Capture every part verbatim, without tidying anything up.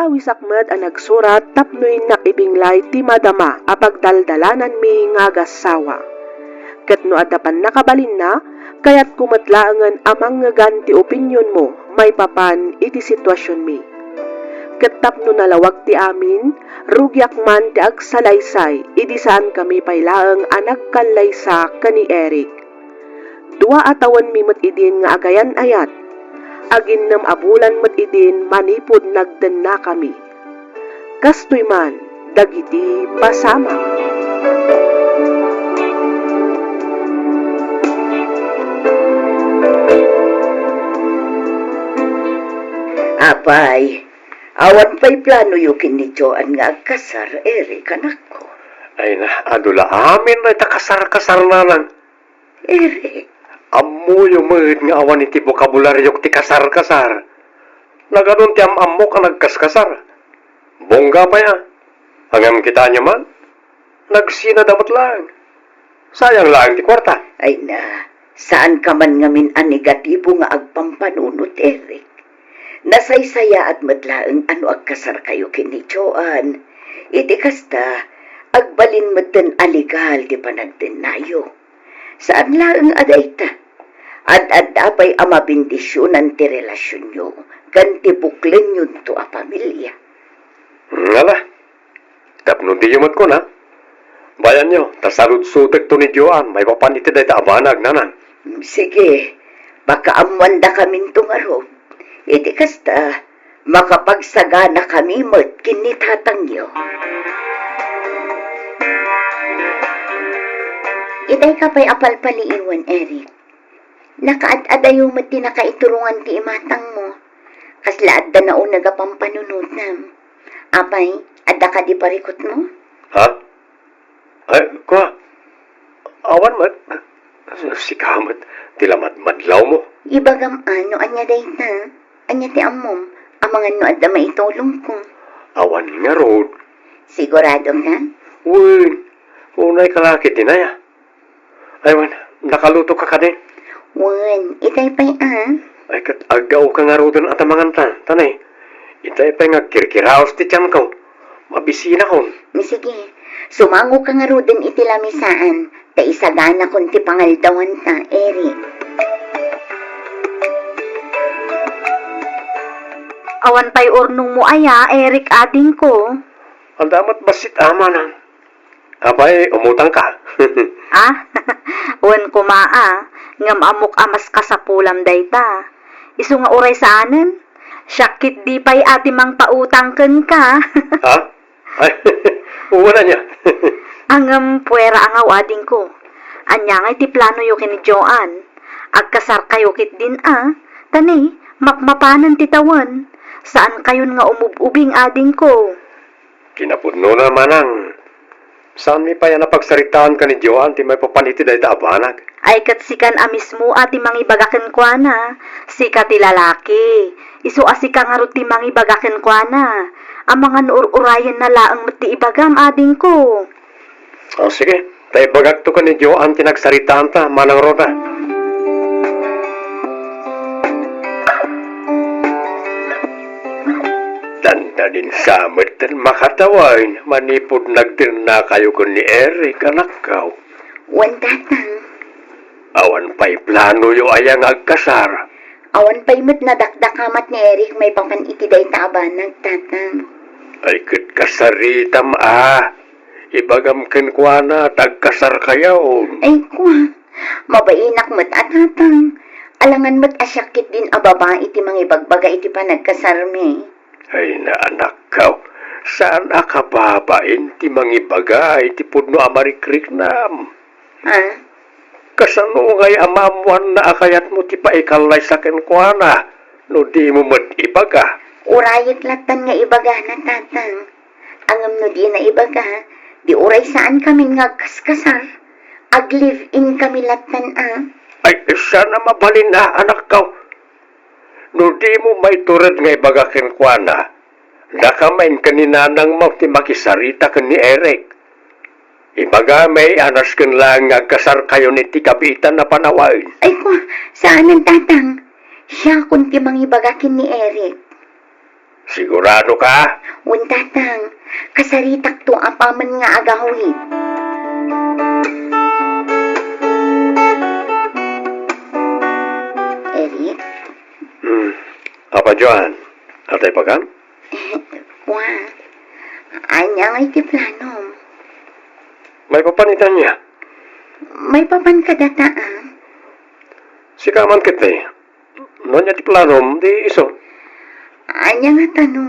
Nawisak met a nagsurat tapno innak ibinglay ti madama a pagdaldalananmi nga agassawa. Ket no adda pannakabalinna, kayatko met laengen a mangngegan ti opinionmo maipapan iti situasionmi. Ket tapno nalawag ti amin, rugiak man ti agsalaysay idi saankami pay laeng a nagkallaysa ken ni Eric. Dua a tawenmi met idin nga agayan-ayat. Aginnem a bulan met idin manipud nagdennakami. Kastoy man dagiti pasamak. Apay, awan pay planoyo ken ni Joan nga agkasar, Eric, anakko? Ay na, adu la amin dayta kasar-kasar, nanang. Eric. Ammoyo met nga awan iti bokabularyo ti kasar-kasar. Naganon ti am-ammok a nagkaskasar. Bongga pay a. Ngem kitaenyo man, nagsinada met laeng. Sayang laeng ti kuarta. Ay na, saanka man ngamin a negatibo nga agpampanunot, Eric. Nasaysayaat met laeng a no agkasarkayo ken ni Joan. Iti kasta, agbalin metten a legal ti panagdennayo. Saan laeng a dayta. Ad-adda pay a mabendisionan ti relasionyo ken ti buklenyonto a pamilia. Ngala, tapno diyo met kuna, bayanyo, ta saludsotekto ni Joan maipapan iti dayta a banag, nanang. Sige, pakaammoandakaminto ngarud. Iti kasta, makapagsaganakami met ken ni tatangyo. Itay ka pay a palpaliiwen, Eric. Nakaad-adayo met ti nakaiturongan ti imatangmo. Kasla adda nauneg a pampanunotem. Apay, adda kadi parikutmo? Ha? Ay, kua. Awan met. Sika met ti lamadmadlawmo. Ibagam a no ania dayta. Ania ti ammom? Amangan no adda maitulongko. Awan ngarud. Sigurado ka? Wen, unay ka la ketdi, a. Ay, wen, nakaluto ka kadi? Wen, itay pay a. Ay, ket aggaoka ngaruden a ta mangantan, ta ne, itay pay nga agkirkiraos ti tianko. Mabisinakon. Sige, sumangoka ngaruden iti lamisaan, ta isaganakon ti pangaldawanta, Eric. Awan pay urnongmo aya, Eric, adingko? Adda met bassit a, manang. Apay, umutangka? Ah? Wen koma a, ngem ammok a mas kasapulam dayta. Isu nga uray saanen, siak ketdi pay a ti mangpautang kenka. Ha? Ay, wen ania? Ngem, puera a ngaw, adingko. Ania ngay ti planoyo ken ni Joan? Agkasarkayo ketdin a, ta ne, mapmapanen ti tawen. Saankayon nga umub-ubing, adingko. Kinapudnona, manang, saanmi pay a napagsaritaan ken ni Joan ti maipapan iti dayta a banag. Ay, ket sikan a mismo a ti mangibaga kenkuana. Sika ti lalaki. Isu a sika ngarud ti mangibaga kenkuana. Amangan no ur-urayenna laeng met ti ibagam, adingko. O, sige. Ta ibagakto ken ni Joan ti nagsaritaanta, Manang Rhoda. Dandanin sa met ti makatawen manipud nagdennakayo ken ni Eric, anakko. Wen, tatang. Awan pay planoyo aya nga agkasar? Awan pay met nadakdakamat ni Eric maipapan iti dayta a banag, tatang. Ay, ket kasaritam a. Ibagam kenkuana ta agkasarkayon. Ay, kua, mabainak met a, tatang. Alangan met a siak ketdin a babai ti mangibagbaga iti panagkasarmi. Ay, na, anakko, saan a kababain ti mangibaga iti pudno a marikriknam. Ha? Kasano ngay a maammoanna a kayatmo ti paikallaysa kenkuana no dimo met ibaga? Urayek lattan nga ibagana, tatang. Ngem no dina ibaga, di uray saankamin nga agkaskasar. Ag-live-in kami lattan a. Ay, saan a mabalin a, anakko. No dimo maitured nga ibaga kenkuana, dakamin ken ni nanangmo ti makisarita ken ni Eric. Ibagami a nasken laeng nga agkasarkayon iti kabiitan a panawen. Ay, kua, saanen, tatang. Siakon ti mangibaga ken ni Eric. Sigurado ka? Wen, Tatang. Kasaritakto apaman nga agawid. Eric? Hmm. Apa, Joan? Atay pagam? Kua, ania ngay ti planom? Maipapan iti ania? Maipapan kadata, a? Sika man ketdi. No ania ti planom, di isu. Ania ngata no?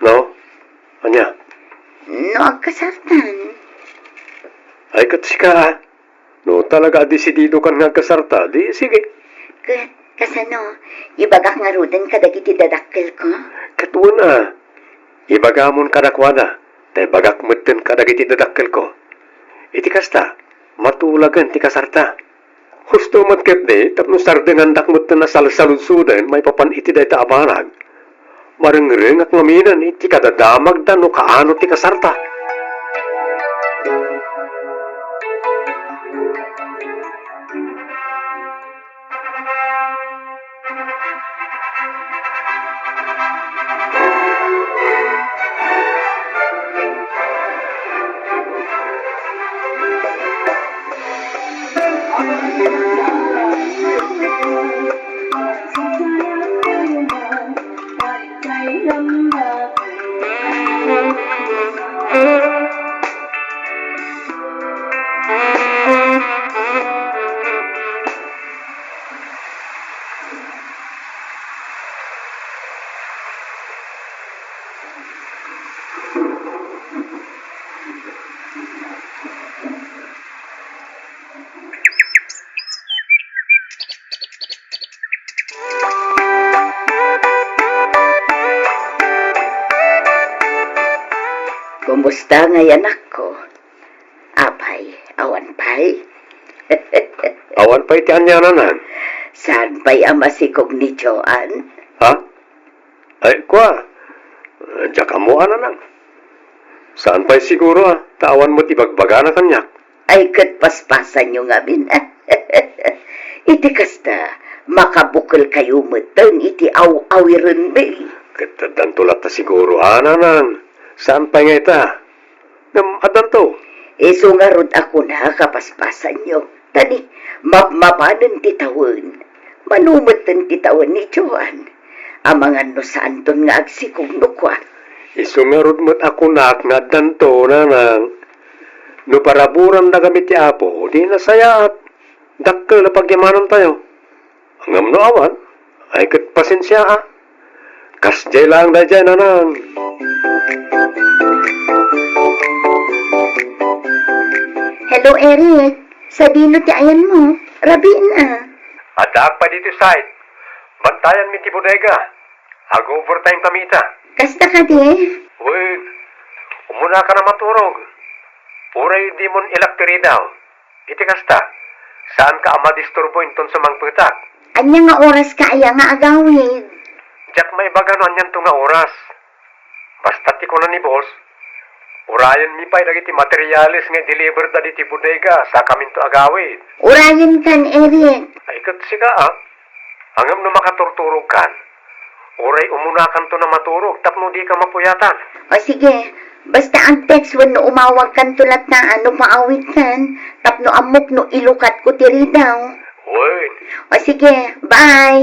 No? Ania? No agkasartan. Ay, ket sika, a? No talaga a desididokan nga agkasarta, di sige. Ket kasano? Ibagak ngaruden kadagiti dadakkelko? Ket wen a, ibagamon kadakuada, ta ibagak metten kadagiti dadakkelko. Iti kasta, matulagen ti kasarta. Husto met ketdi tapno sardengandak metten a salsaludsoden maipapan iti dayta a banag. Marengrengak ngamin iti kadadamagda no kaano ti kasarta. Kumusta ngay, anakko? Apay, awan pay? Awan pay ti aniananang. Saan pay a masikog ni Joan? Ha? Ay, kua, diak ammoan, anang. Saan pay siguro, a, ta awan met ibagbagana kaniak. Ay, ket paspasanyo ngamin. Iti kasta, makabukelkayo metten iti aw-awirenmi. Ket addanto latta siguro, a, nanang. Saan pay nga ita? Ngem addanto. Isu ngarud a kunak a paspasanyo. Ta ni, mapmapanen ti tawen. Mano metten ti tawen ni Joan. Amangan no saanton nga agsikog no kua. Isu ngarud met a kunak nga addanto, nanang. No paraburandagami ti Apo, di nasayaat. Dakkel a pagyamanantayo. Ngem no awan, ay ket pasensia, a. Kasdiay laeng daydiay, nanang. Hello, Eric. Sadino ti ayanmo? Rabiin, a. Addaak pay ditoy site. Bantayanmi ti bodega. Ag-overtime kami ita. Kasta kadi? Wen, umunaka a maturog. Uray dimon ilak ti ridaw. Iti kasta, saanka a madisturbo inton sumangpetak. Ania nga oraska aya nga agawid? Diak maibaga no anianto nga oras. Basta ti kuna ni boss, urayenmi pay dagiti materials nga i-deliver da ditoy bodega, sakaminto agawid. Urayenkan, Eric. Ay, ket sika, a? Ngem no makaturturogkan, uray umunakanton a maturog tapno dika mapuyatan. O sige, basta ag-text wenno umawagkanto latta a no maawidkan tapno ammok no ilukatko ti ridaw. Wen. O sige, bye!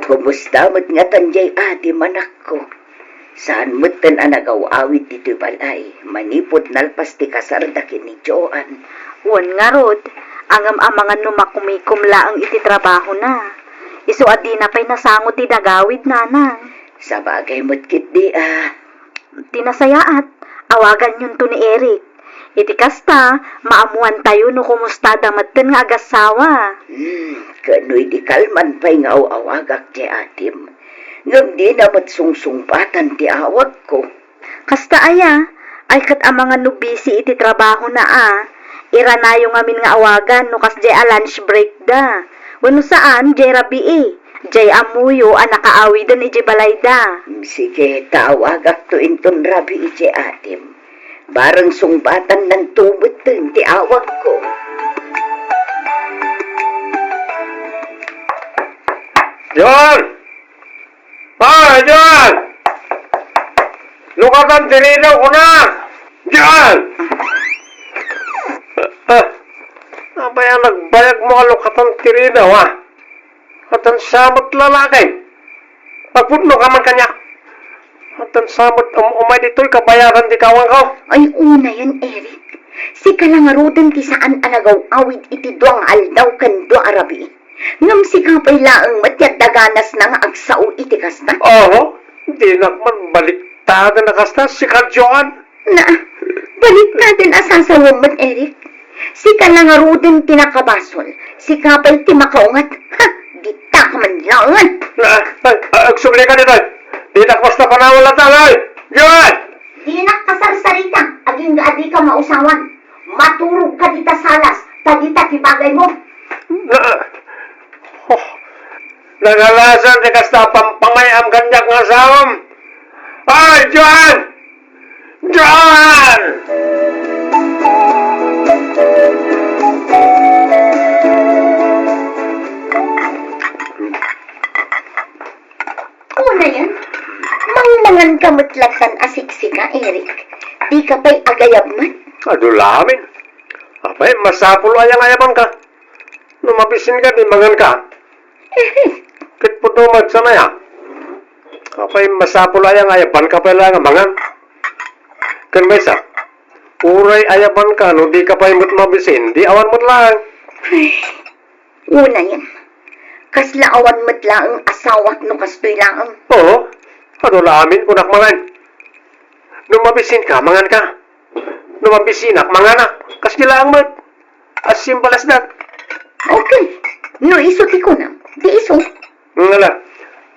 Kumusta met ngatan diay adim, anakko? Saan metten a nagaw-awid ditoy balay manipud nalpas ti kasarda ken ni Joan. Wen ngarud, ngem amangan no makumikom laeng iti trabahona. Isu a dina pay nasango ti nagawid, nanang. Sabagay met ketdi, a. Ti nasayaat, awaganyonto ni Eric. Iti kasta, maammoantayo no kumustada metten nga agassawa. Hmm, ken no idi kalman pay nga aw-awagak diay adim, ngem dina met sungsungbatan ti awagko. Kasta aya, ay ket amangan no busy iti trabahona, a. Iranayo ngamin nga awagan no kasdiay a lunch break da. Wenno saan, diay rabii. Diay ammoyo a nakaawiden idiay balayda. Sige, ta awagakto inton rabii idiay adim. Bareng sungbatannanto metten ti awagko. Joan! Ay, Joan! Lukatan ti ridaw, kunak! Joan! Ah, apay a nagbayag mo a lukatan ti ridaw, ah? Atan sa met lalaki. Pagpudno ka man kaniak. Atan sa met um-, umay ditoy kabayaran ti kawangko. Ay, unayen, Eric. Sika la ngaruden ti saan a nagaw-awid iti dua nga aldaw ken dua a rabii. Ngem sika pay laeng met ti adda ganasna nga agsao iti kasta? Oo, dinak man baliktaden a kasta, sika, Joan. Na, baliktaden a sasawem met, Eric. Sika la ngaruden ti nakabasol. Sika pay ti makaunget. Ha, dita ka man laeng. Na, ay, ay, agsubli ka ditoy. Dinak basta panawan latta, ay. Joan! Dinak kasarsarita, agingga a dika mausawan. Maturog ka dita salas, ta dita ti bagaymo. Na, oh, nagalasan ti kasta a pampamay-am kaniak nga asawam. Ay, Joan! Joan! Unayen, mangmangan ka met lattan a siksika, Eric. Dika pay agayab met. Adu la amin. Apay, masapul aya nga ayabanka? No mabisin ka, di mangan ka. Ehe. Ket pudno met, saan aya? Apay, masapul aya nga ayabanka pay la nga mangan? Ken maysa, uray ayabanka, no dika pay met mabisin, di awan met laeng. Ay, unayen. Kasla awan met laeng asawak no kastoy laeng. Oo. Adu la amin, kunak mangan. No mabisin ka, mangan ka. No mabisinak, manganak. Kasdi laeng met. As simple as that. Okay. No isu ti kunam, di isu. Ngala,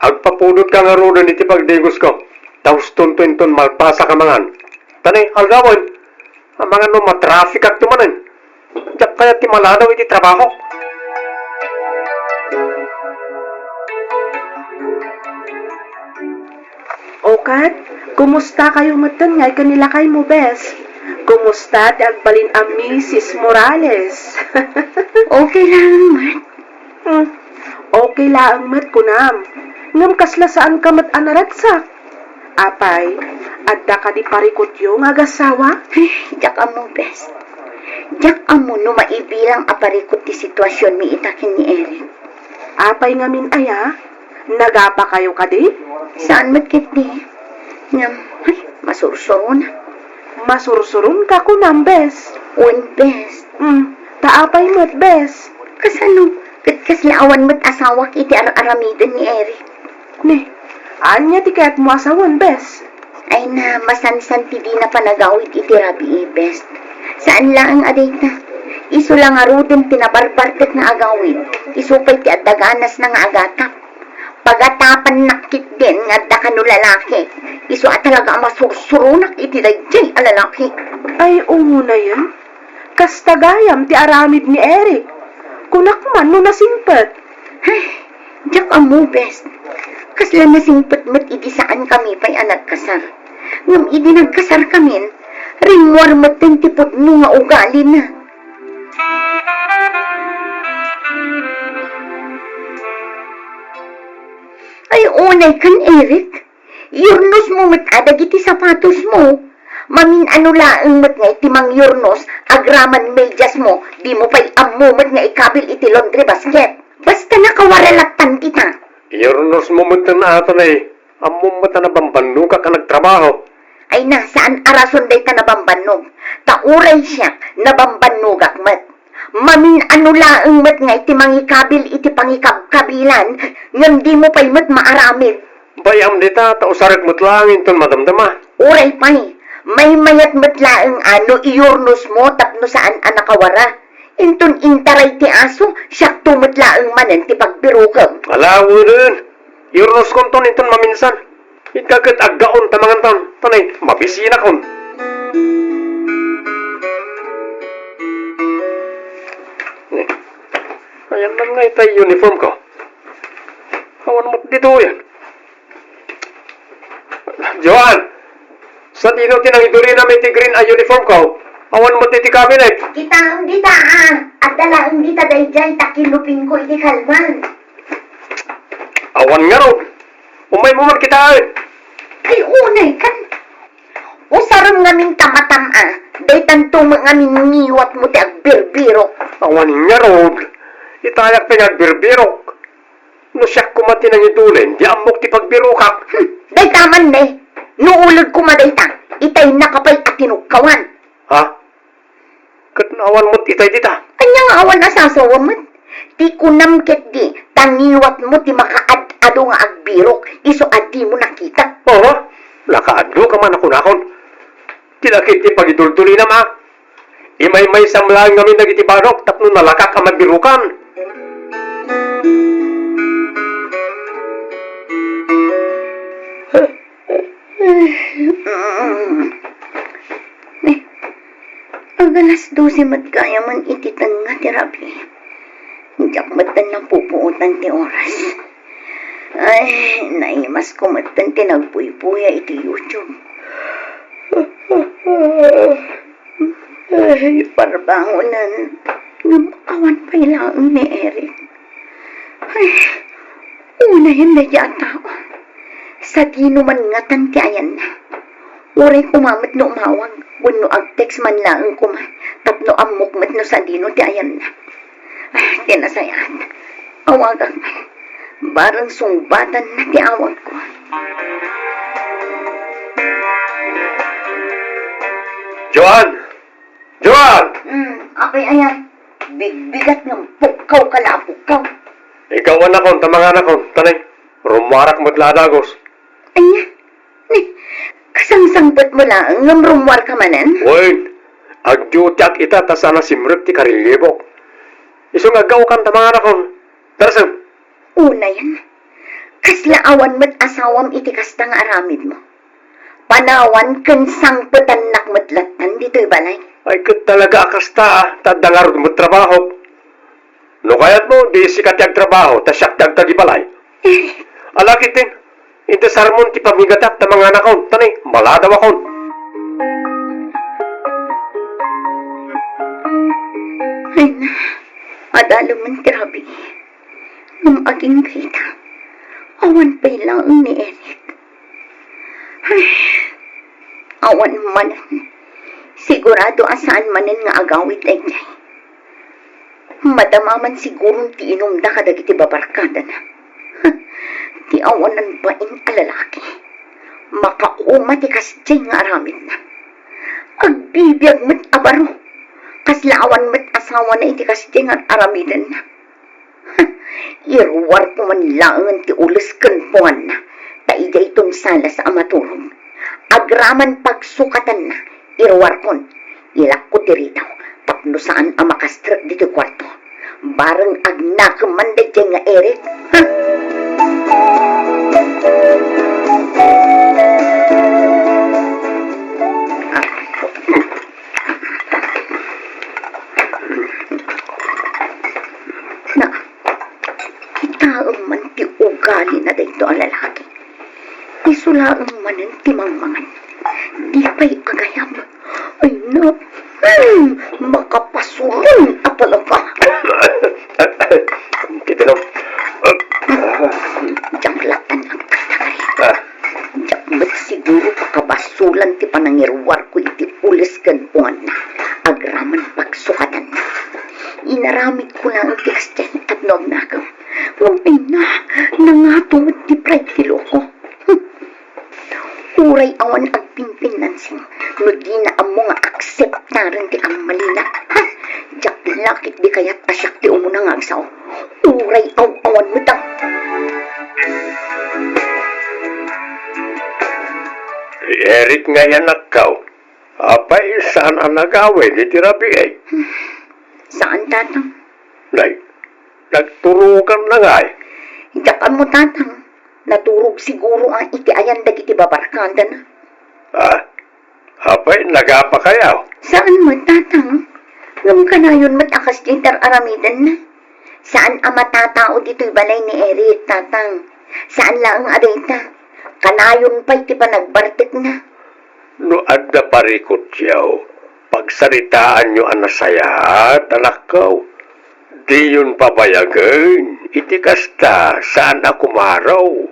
agpapudot ka ngaruden iti pagdigosko. Ta ustonto inton malpasak a mangan. Ta ni, aldawen, amangan no matrafikak ti manen. Diak kayat ti maladaw iti trabahok. O ket, kumustakayo metten ngay ken ni lakaymo, bes? Kumusta ti agbalin a Misis Morales? Okay laeng met. Hmm, okay laeng met kunam. Ngem kasla saanka met a naragsak? Apay, adda kadi parikutyo nga agasawa? Ay, diak ammo, bes. Diak ammo no maibilang a parikut ti situasionmi ita ken ni Eric. Apay ngamin aya? Nagapakayo kadi? Saan met ketdi? Ngem, ay, masursuron. Masursuron ka kunam, bes? Wen, bes. Hmm, ta apay met, bes? Kasano? Ket kasla awan met asawak iti ar-aramiden ni Eric. Ni, ania ti kayatmo a sawen, bes? Ay na, masansan ti dina panagawid iti rabii, bes. Saan laeng a dayta. Isu la ngaruden ti nabarbartek nga agawid. Isu pay ti adda ganasna nga agatap. Pagatapannak ketdin nga adda kano lalaki. Isu a talaga a masursuronak iti daydiay a lalaki. Ay, unayen. Kasta gayam ti aramid ni Eric. Kunak man no nasingpet. Ay, diak ammo, bes. Kasla nasingpet met idi saankami pay a nagkasar. Ngem idi nagkasarkamin, rimmuar metten ti pudno nga ugalina. Ay, unay kan, Eric. Iyurnosmo met a dagiti sapatosmo. Mamin-ano laeng met nga iti mangyurnos, agraman mediasmo, dimo pay ammo met nga ikabil iti laundry basket. Basta nakawara lattan dita. Iyurnosmo met ken atanay, ammom met a nabambannogak a nagtrabaho. Ay na, saan a rason dayta nabambannog. Ta uray siak, nabambannogak met. Mamin-ano laeng met nga iti mangikabil iti pangikabkabilan, ngem dimo pay met maaramid. Bay-am dita, ta usarek met laeng inton madamdama. Uray pay, maymayat met laeng a no iyurnosmo tapno saan a nakawara. Inton intaray ti aso, siakto met laeng manen ti pagbirokem. Alaweden, iyurnoskonton inton maminsan. Ita ket aggaon ta manganton, tanay, mabisinakon. Eh, ayan man nga itay uniform ko. Awan met ditoyen. Joan! Sadino ti nangidurinam iti green a uniform ko? Awan met iti cabinet. Kitaem dita, a. Adda laeng dita daydiay ta kinupingko iti kalman. Awan ngarud. Umaymo man kitaen. Ay, unay kan. Usarem ngamin ta matam-a, daytanto met ngamin ngiwatmo ti agbirbirok. Awan ngarud. Itayak pay nga agbirbirok. No siak koma ti nangidulin, di ammok ti pagbirokak. Hmm, dayta man ne. No uleg koma dayta, itay naka pay a tinukkawan. Ha? Ket no awan met itay dita? Ania nga awan a sasawa met? Ti kunam ketdi, ta ngiwatmo ti makaad-ado nga agbirok, isu a dimo nakita. Oho, nakaaddo ka man a kunakon. Ti lakip ti pagiduldulinam, a. Imaymaysam laeng ngamin dagiti banok tapno nalakak a mabirokan. Ni, ag-alas dose met gayamen iti tengnga ti rabii. Diak met napupuotan ti oras. Ay, naimasko met ti nagpuypuya iti YouTube. Ay, parbangonen, ngem awan pay laeng ni Eric. Ay, unayen daydiay a tao. Sadino man ngatan ti ayanna? Uray koma met no umawag wenno ag-text man laeng koma tapno ammok met no sadino ti ayanna. Ah, ti nasayaat, awagak man. Bareng sungbatanna ti awagko. Joan! Joan! Hmm, apay aya? Bigbigat nga pukkaw ka la a pukkaw. Ikaw, anakon, ta manganakon, tanay. Rummuarak met la a dagus. Ania? Ni, kasangsangpetmo laeng ngem rummuarka manen? Wen, agdutiak ita ta saan a simrek ti karillibok. Isu nga aggaokan ta manganakon. Tara, sir. Unayen, kasla awan met asawam iti kasta nga aramidmo? Panawan ken sangpetannak met lattan ditoy balay. Ay, ket talaga a kasta, a, ta adda ngarud met trabahok. No kayatmo, di sika ti agtrabaho, ta siak ti agtagibalay. Ala ketdin, intasarmon ti pamigatak ta manganakon, ta ni, maladawakon. Ay na, adalemen ti rabii. Ngem agingga ita, awan pay laeng ni Eric. Ay, awan manen. Sigurado a saan manen nga agawid daydiay. Madama man siguron ti inumda kadagiti babarkadana. Ti awanan bain a lalaki. Makauma ti kasdiay nga aramidna. Agbibiag met a baro. Kasla awan met asawana iti kasdiay nga aramidenna. Iruarko man laengen ti ules ken punganna, ta idiayton salas a maturog. Agraman pagsukatanna, iruarkon. Ilakko ti ridaw tapno saan a makastrek ditoy kuarto. Bareng agnakem man daydiay nga Eric. Ha? Na, kitaem man ti ugalina daytoy a lalaki. Isu laeng manen ti mangmangan. Di pay agayab. Ay na, hmm, makapasuron a palaba. Kitaem. Diak lattan agtagtagari. Ah. Diak met siguro pakabasulan ti panangiruarko iti ules ken punganna. Agraman pagsukatanna. Inaramidko laeng ti kasdiay tapno agnakem. Ngem ay na, nangato met ti pride ti loko. Hmm. Uray awan agpinpinnansing no dina ammo nga akseptaren ti ammalina. Ha? Diak la ketdi kayat a siak ti umuna nga agsao. Uray aw-awan met a. Eric nga anakkaw. Apay, saan a nagawid iti rabii? Saan, Tatang. Nay, nagturokan na ngay? Diak ammo, Tatang. Naturog siguro a iti ayan dagiti babarkadana. Ah, apay, nagapa kayaw? Saan met, Tatang. Ngem kanayon met a kasdiay ti ar-aramidenna. Saan a matatao ditoy balay ni Eric, Tatang. Saan laeng a dayta. Kanayon pay ti panagbartekna. No adda parikutyo, pagsaritaanyo a nasayaat, anakko. Diyon pabayagen iti kasta, saan a kumaro.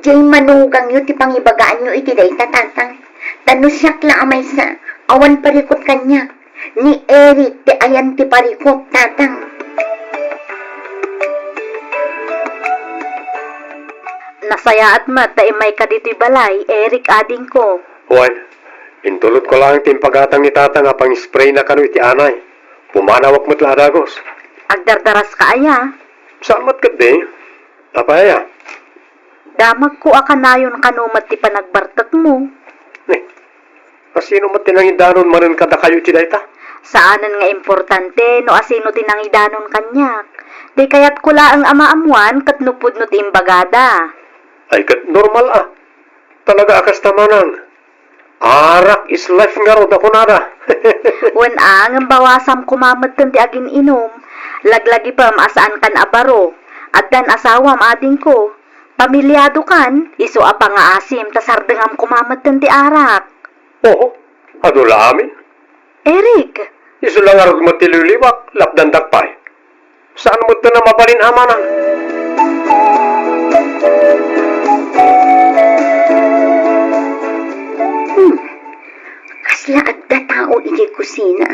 Jay manugangyo ti pangibagaanyo iti dayta, Tatang. Ta no siak la a maysa, awan parikut kaniak. Ni Eric ti ayan ti parikut, Tatang. Nasayaat met ta immayka ditoy balay, Eric, adingko. Wen, intulodko laeng ti impagatang ni Tatang a pangisprayna kano iti anay. Pumanawak met la a dagus. Agdardaraska aya? Saan met ketdi? Apay aya? Damagko a kanayon kano met ti panagbartekmo. Ni, asino met ti nangidanon manen kadakayo iti dayta? Saanen nga importante no asino ti nangidanon kaniak. Ti kayatko laeng a maammuan ket no pudno ti imbagada. Ay, ket normal a. Talaga a kasta manang. Arak is life ngarud a kunada. Wen a, ngem bawasam koma metten ti agin-inum. Laglagipem a saankan a baro. Addan asawam, adingko. Pamiliadokan, isu a pangaasim ta sardengam koma metten ti arak. Oo, adu la amin. Eric! Isu la ngarud met ti liwliwak, lapdandak pay. Saan met a mabalin a manang? Hmm. Kasla adda tao idiay kusina.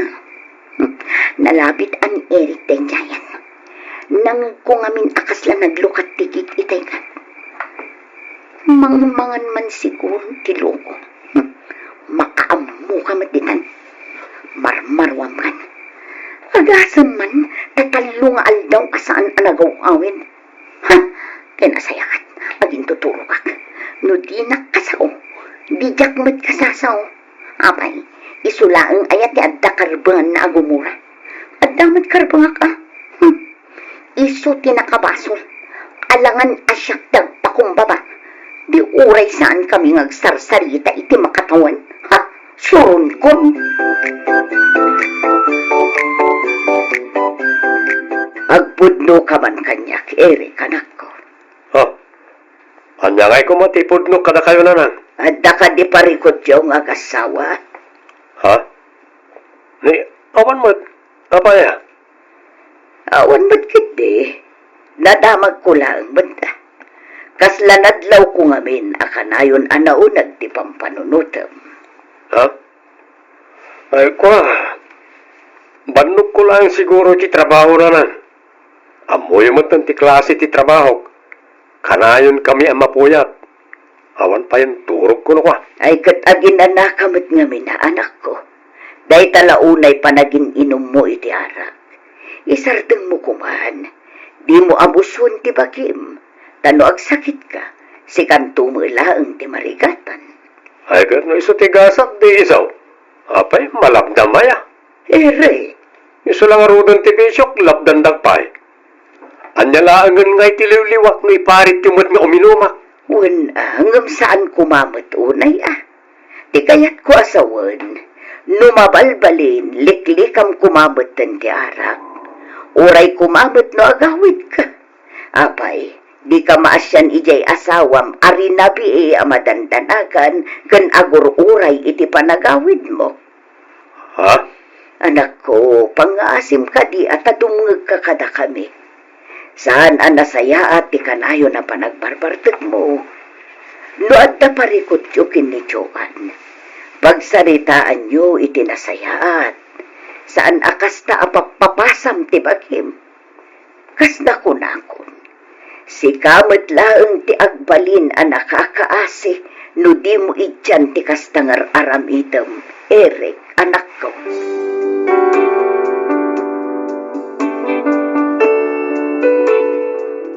Hmm. Nalabit a ni Eric daydiayen. Nangegko ngamin a kasla naglukat ti git itay kat. Mangmangan man siguro ti luko. Hmm. Makaammo ka met ditan. Marmaruam kan. Agasem man, ta tallo nga aldaw a saan a nagaw-awid. Ha! Kinasayaat, agintuturogak. No dinak kasao, didiak met kasasao. Apay, isu laeng aya ti adda karbenganna a gumura? Adda met karbengak a. Hmm. Isu ti nakabasol. Alangan a siak ti agpakumbaba. Di uray saankami nga agsarsarita iti makatawan. Ha? Suronkon. Agpudno ka man kaniak, Eric, anakko. Ha? Ania ngay koma ti pudno kadakayo, nanang? Adda kadi parikutyo nga agasawa? Ha? Ni, awan met. Apay a? Awan met ketdi. Nadamagko laeng met. Kasla nadlawko ngamin a kanayon a nauneg ti pampanunotem. Ha? Ay, kua, bannogko laeng siguro ti trabaho, nanang. Ammoyo met ti klase ti trabahok. Kanayonkami a mapuyat. Awan payen turogko no kua. Ay, ket aginanaka met ngamin a, anakko. Dayta la unay panagin-inummo iti arak. Isardengmo koman, dimo abuson ti bagim, ta no agsakitka, sikanto met laeng ti marigatan. Ay, ket no isu ti gasat, di isu. Apay, malapdam aya? Ere. Isu la ngaruden ti bisiok, lapdandak pay. Ania laengen nga iti liwliwak no iparityo met nga uminumak? Wen a, ngem saan koma met unay a. Ti kayatko a sawen, no mabalbalin, liklikam koma metten ti arak. Uray koma met no agawidka. Apay, dika maasian idiay asawam a rinabii a madandanagan ken agur-uray iti panagawidmo? Ha? Anakko, pangngaasim kadi a ta dumngegka kadakami. Saan a nasayaat ti kanayon a panagbarbartekmo. No adda parikutyo ken ni Joan, pagsaritaanyo iti nasayaat. Saan a kasta a pappapasam ti bagim. Kasla kunakon, sika met laeng ti agbalin a nakakaasi no dimo idian ti kasta nga ar-aramidem, Eric, anakko.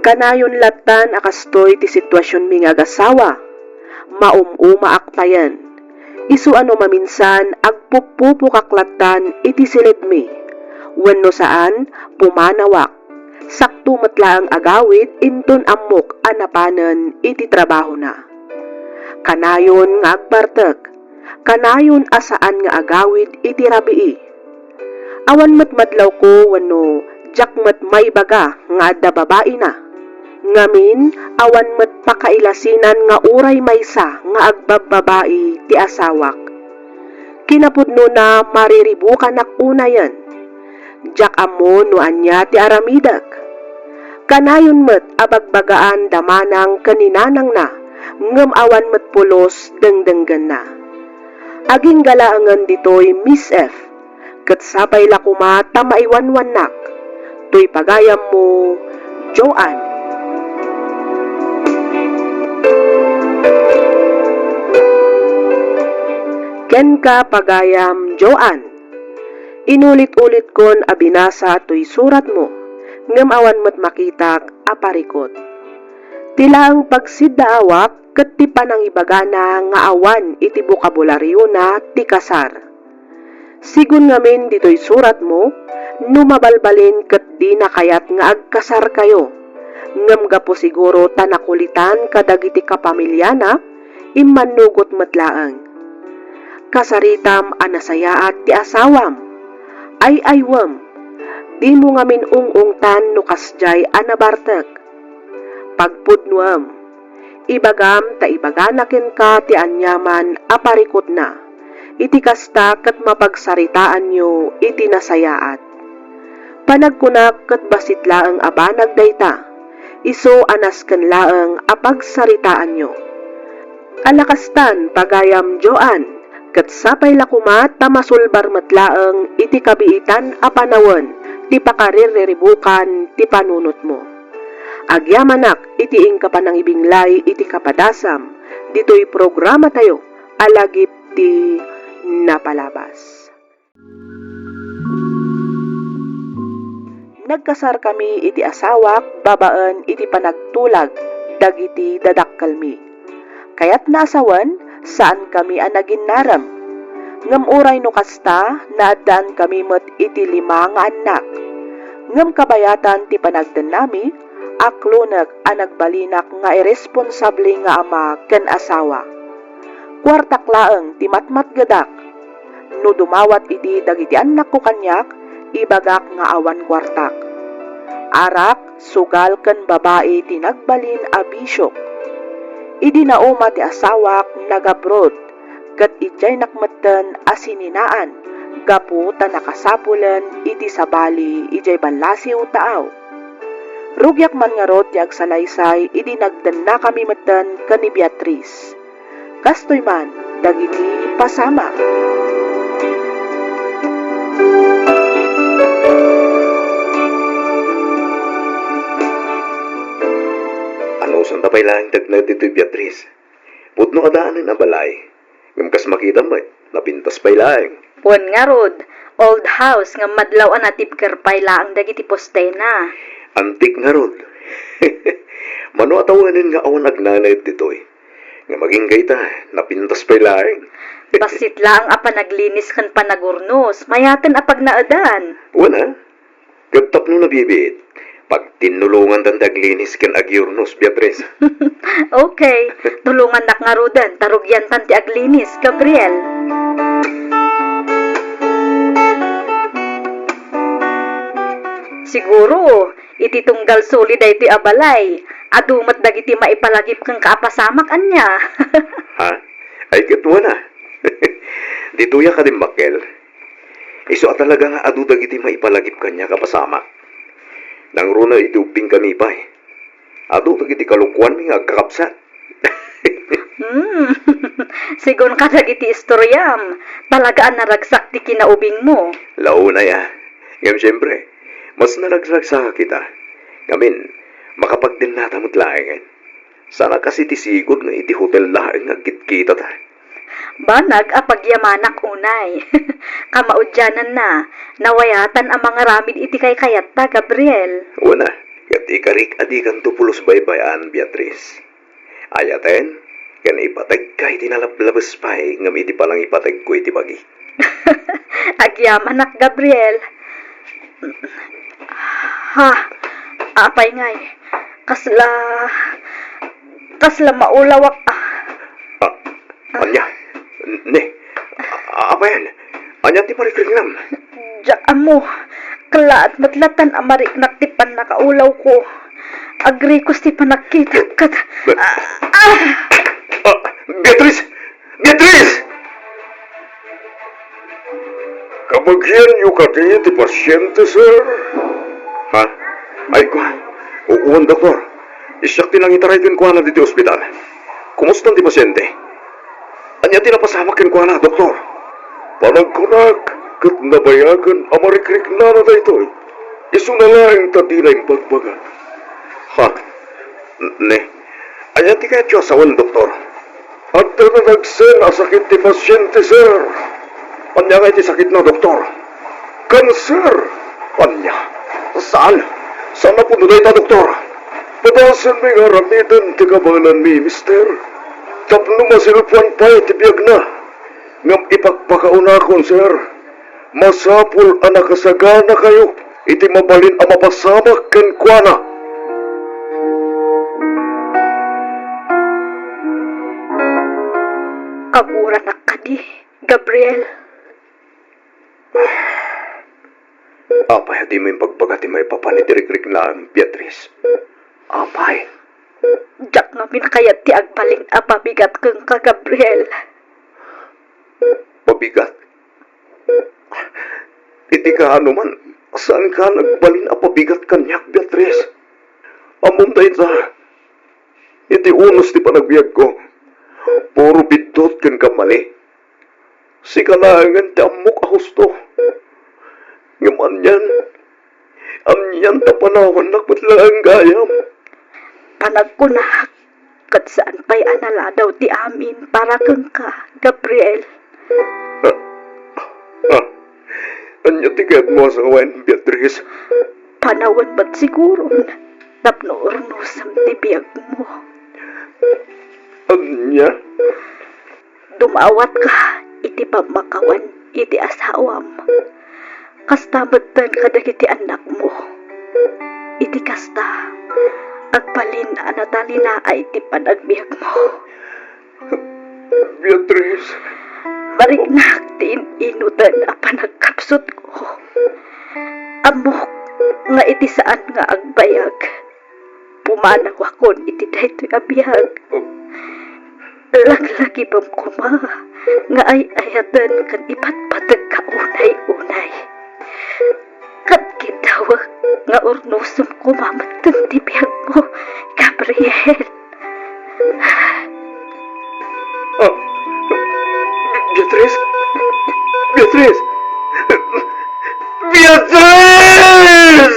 Kanayon lattan a kastoy ti situasionmi nga agasawa. Maum-umaak payen. Isu a no maminsan, agpupupokak lattan iti silibmi. Wenno saan, pumanawak. Sakto met laeng agawid inton ammok a napanen iti trabahona. Kanayon nga agbartek, kanayon a saan nga agawid iti rabii. Awan met madlawko wenno diak met maibaga nga adda babaina. Ngamin, awan met pakailasinan nga uray maysa nga agbabbabai ti asawak. Kinapudnona, mariribukanak unayen. Diak ammo no ania ti aramidek. Kanayon met a bagbagaan da manang ken ni nanangna, ngem awan met pulos dengdenggenna. Agingga laengen ditoy, Miss F, ket sapay la koma ta maiwanwannak. Toy pagayammo, Joanne. Kenka, pagayam Joanne. Inulit-ulitkon a binasa toy suratmo, ngem awan met makitak a parikut. Ti laeng pagsiddaawak ket ti panangibagana nga awan iti bokabolariona ti kasar. Sigun ngamin ditoy suratmo, no mabalbalin ket dina kayat nga agkasarkayo, ngem gapu siguro ta nakulitan kadagiti kapamiliana, immannugot met laeng. Kasaritam a nasayaat ti asawam. Ay-aywem, dimo ngamin ung-ungtan no kasdiay a nabartek. Pagpudnoem, ibagam ta ibagana kenka ti aniaman a parikutna. Iti kasta ket mapagsaritaanyo iti nasayaat. Panagkunak ket bassit laeng a banag dayta, isu a nasken laeng a pagsaritaanyo. Ala kastan, pagayam Joanne, ket sapay la koma ta masulbar met laeng iti kabiitan a panawen ti pakaririribukan ti panunotmo. Agyamanak iti inka panangibinglay iti kapadasam ditoy programatayo a Lagip ti Napalabas. Nagkasarkami iti asawak babaen iti panagtulag dagiti dadakkelmi. Kayatna a sawen, saankami a naginnarem. Ngem uray no kasta, naaddaankami met iti lima nga annak. Ngem kabayatan ti panagdennami, aklonek a nagbalinak nga iresponsable nga ama ken asawa. Kuartak laeng ti matmatgedak. No dumawat idi dagiti annakko kaniak, ibagak nga awan kuartak. Arak, sugal ken babai ti nagbalin a bisiok. Idi nauma ti asawak, nag-abroad, ket idiaynak metten a sininaan gapu ta nakasapulen iti sabali idiay ballasiw taaw. Rugiak man ngarud ti agsalaysay idi nagdennakami metten ken ni Beatriz. Kastoy man dagiti pasamak. Anusanta pay laeng ti agnaed ditoy, Beatriz? Pudno a daanen a balay, ngem kas makitam met, napintas pay laeng. Wen ngarud, old house ngem madlaw a natibker pay laeng dagiti postena. Antik ngarud. Mano a tawenen nga awan agnanaed ditoy? Ngem agingga ita, napintas pay laeng. Bassit laeng a panaglinis ken panagurnos, mayaten a pagnaedan. Wen a, ket tapno nabibiit, pagtinnulongantan ti aglinis ken agiurnos, Beatriz. Okay, tulongannak ngaruden ta rugiantan ti aglinis, Gabriel. Siguro, iti tunggal suli daytoy a balay, adu met dagiti maipalagip kenka a pasamak, ania? Ha? Ay, ket wen a. Ditoy a kadimmakkel. Isu a talaga nga adu dagiti maipalagip kaniak a pasamak. Nangruna idi ubbingkami pay, adu dagiti kalokuanmi nga agkakabsat. Hmm. Sigun kadagiti istoriam, talaga a naragsak ti kinaubingmo. Launay a. Ngem siempre, mas naragsaksakak ita. Ngamin, makapagdennata met laengen. Saan a kas iti sigud nga iti hotel laeng nga agkitkitata. Banag a pagyamanak unay. Kamaudiananna, nawayatan a mangaramid iti kaykayatta, Gabriel. Wen a, ket ikarik a dikanto pulos baybay-an, Beatriz. Ayaten, ken ipategka iti nalablabes pay ngem iti panangipategko iti bagi. Agyamanak, Gabriel. Ha? Apay ngay? Kasla, kasla maulawak, ah. Ah, ania? Ne? A-, apayan? Ania ti marikriknam? Diak ammo. Kellaat met latan a mariknak ti pannakaulawko. Agrikos ti panagkitak ket, Be-, ah, ah! Ah, Beatriz! Beatriz! Kab-, Magianyo kadi ti pasiente, sir? Ha? Ay, ku-, u-, wen, doktor. Siak ti nangitaray kenkuana ditoy ospital. Kumusta ti pasiente? Ania ti napasamak kenkuana, doktor? Panagkunak, ket nabayagen a marikriknana daytoy. Isuna laeng ta dina imbagbaga. Ha? N-, ne? Ania ti kayatyo a sawen, doktor? Adda nanagsen a sakit ti pasiente, sir. Ania ngay ti sakitna, doktor? Kanser! Ania? Saan? Saan a pudno dayta, doktor? Padasenmi nga aramiden ti kabaelanmi, mister. Tapno masilpuan pay ti biagna. Ngem ipakpakaunakon, sir, masapul a nakasaganakayo iti mabalin a mapasamak kenkuana. Kaguranak kadi, Gabriel. Apay a dimo imbagbaga ti maipapan iti rikriknam, Beatriz? Apay? Diak ngamin kayat ti agbalin a pabigat kenka, Gabriel. Pabigat? Iti kaano man, saanka nagbalin a pabigat kaniak, Beatriz. Ammom dayta, iti unos ti panagbiagko, puro biddut ken kammali. Sika laengen ti ammok a husto. Ngem anian, anian ta panawannak met laeng gayam. Panagkunak, ket saan pay a naladaw ti amin para kenka, Gabriel. Ah, ah, ania ti kayatmo a sawen, Beatriz? Panawen met siguron tapno urnosem ti biagmo. Ania? Dumawatka iti pammakawan iti asawam. Kasta metten kadagiti annakmo. Iti kasta, agbalin a natalinaay ti panagbiagmo. Beatriz. Mariknak ti in-inuten a panagkapsutko. Ammok nga iti saan nga agbayag, pumanawakon iti daytoy a biag. Laglagipem koma nga ay-ayaten ken ipatpategka unay-unay. Ket kiddawek nga urnosem koma metten ti biagmo, Gabriel. Ah, Beatriz! Beatriz! Beatriz!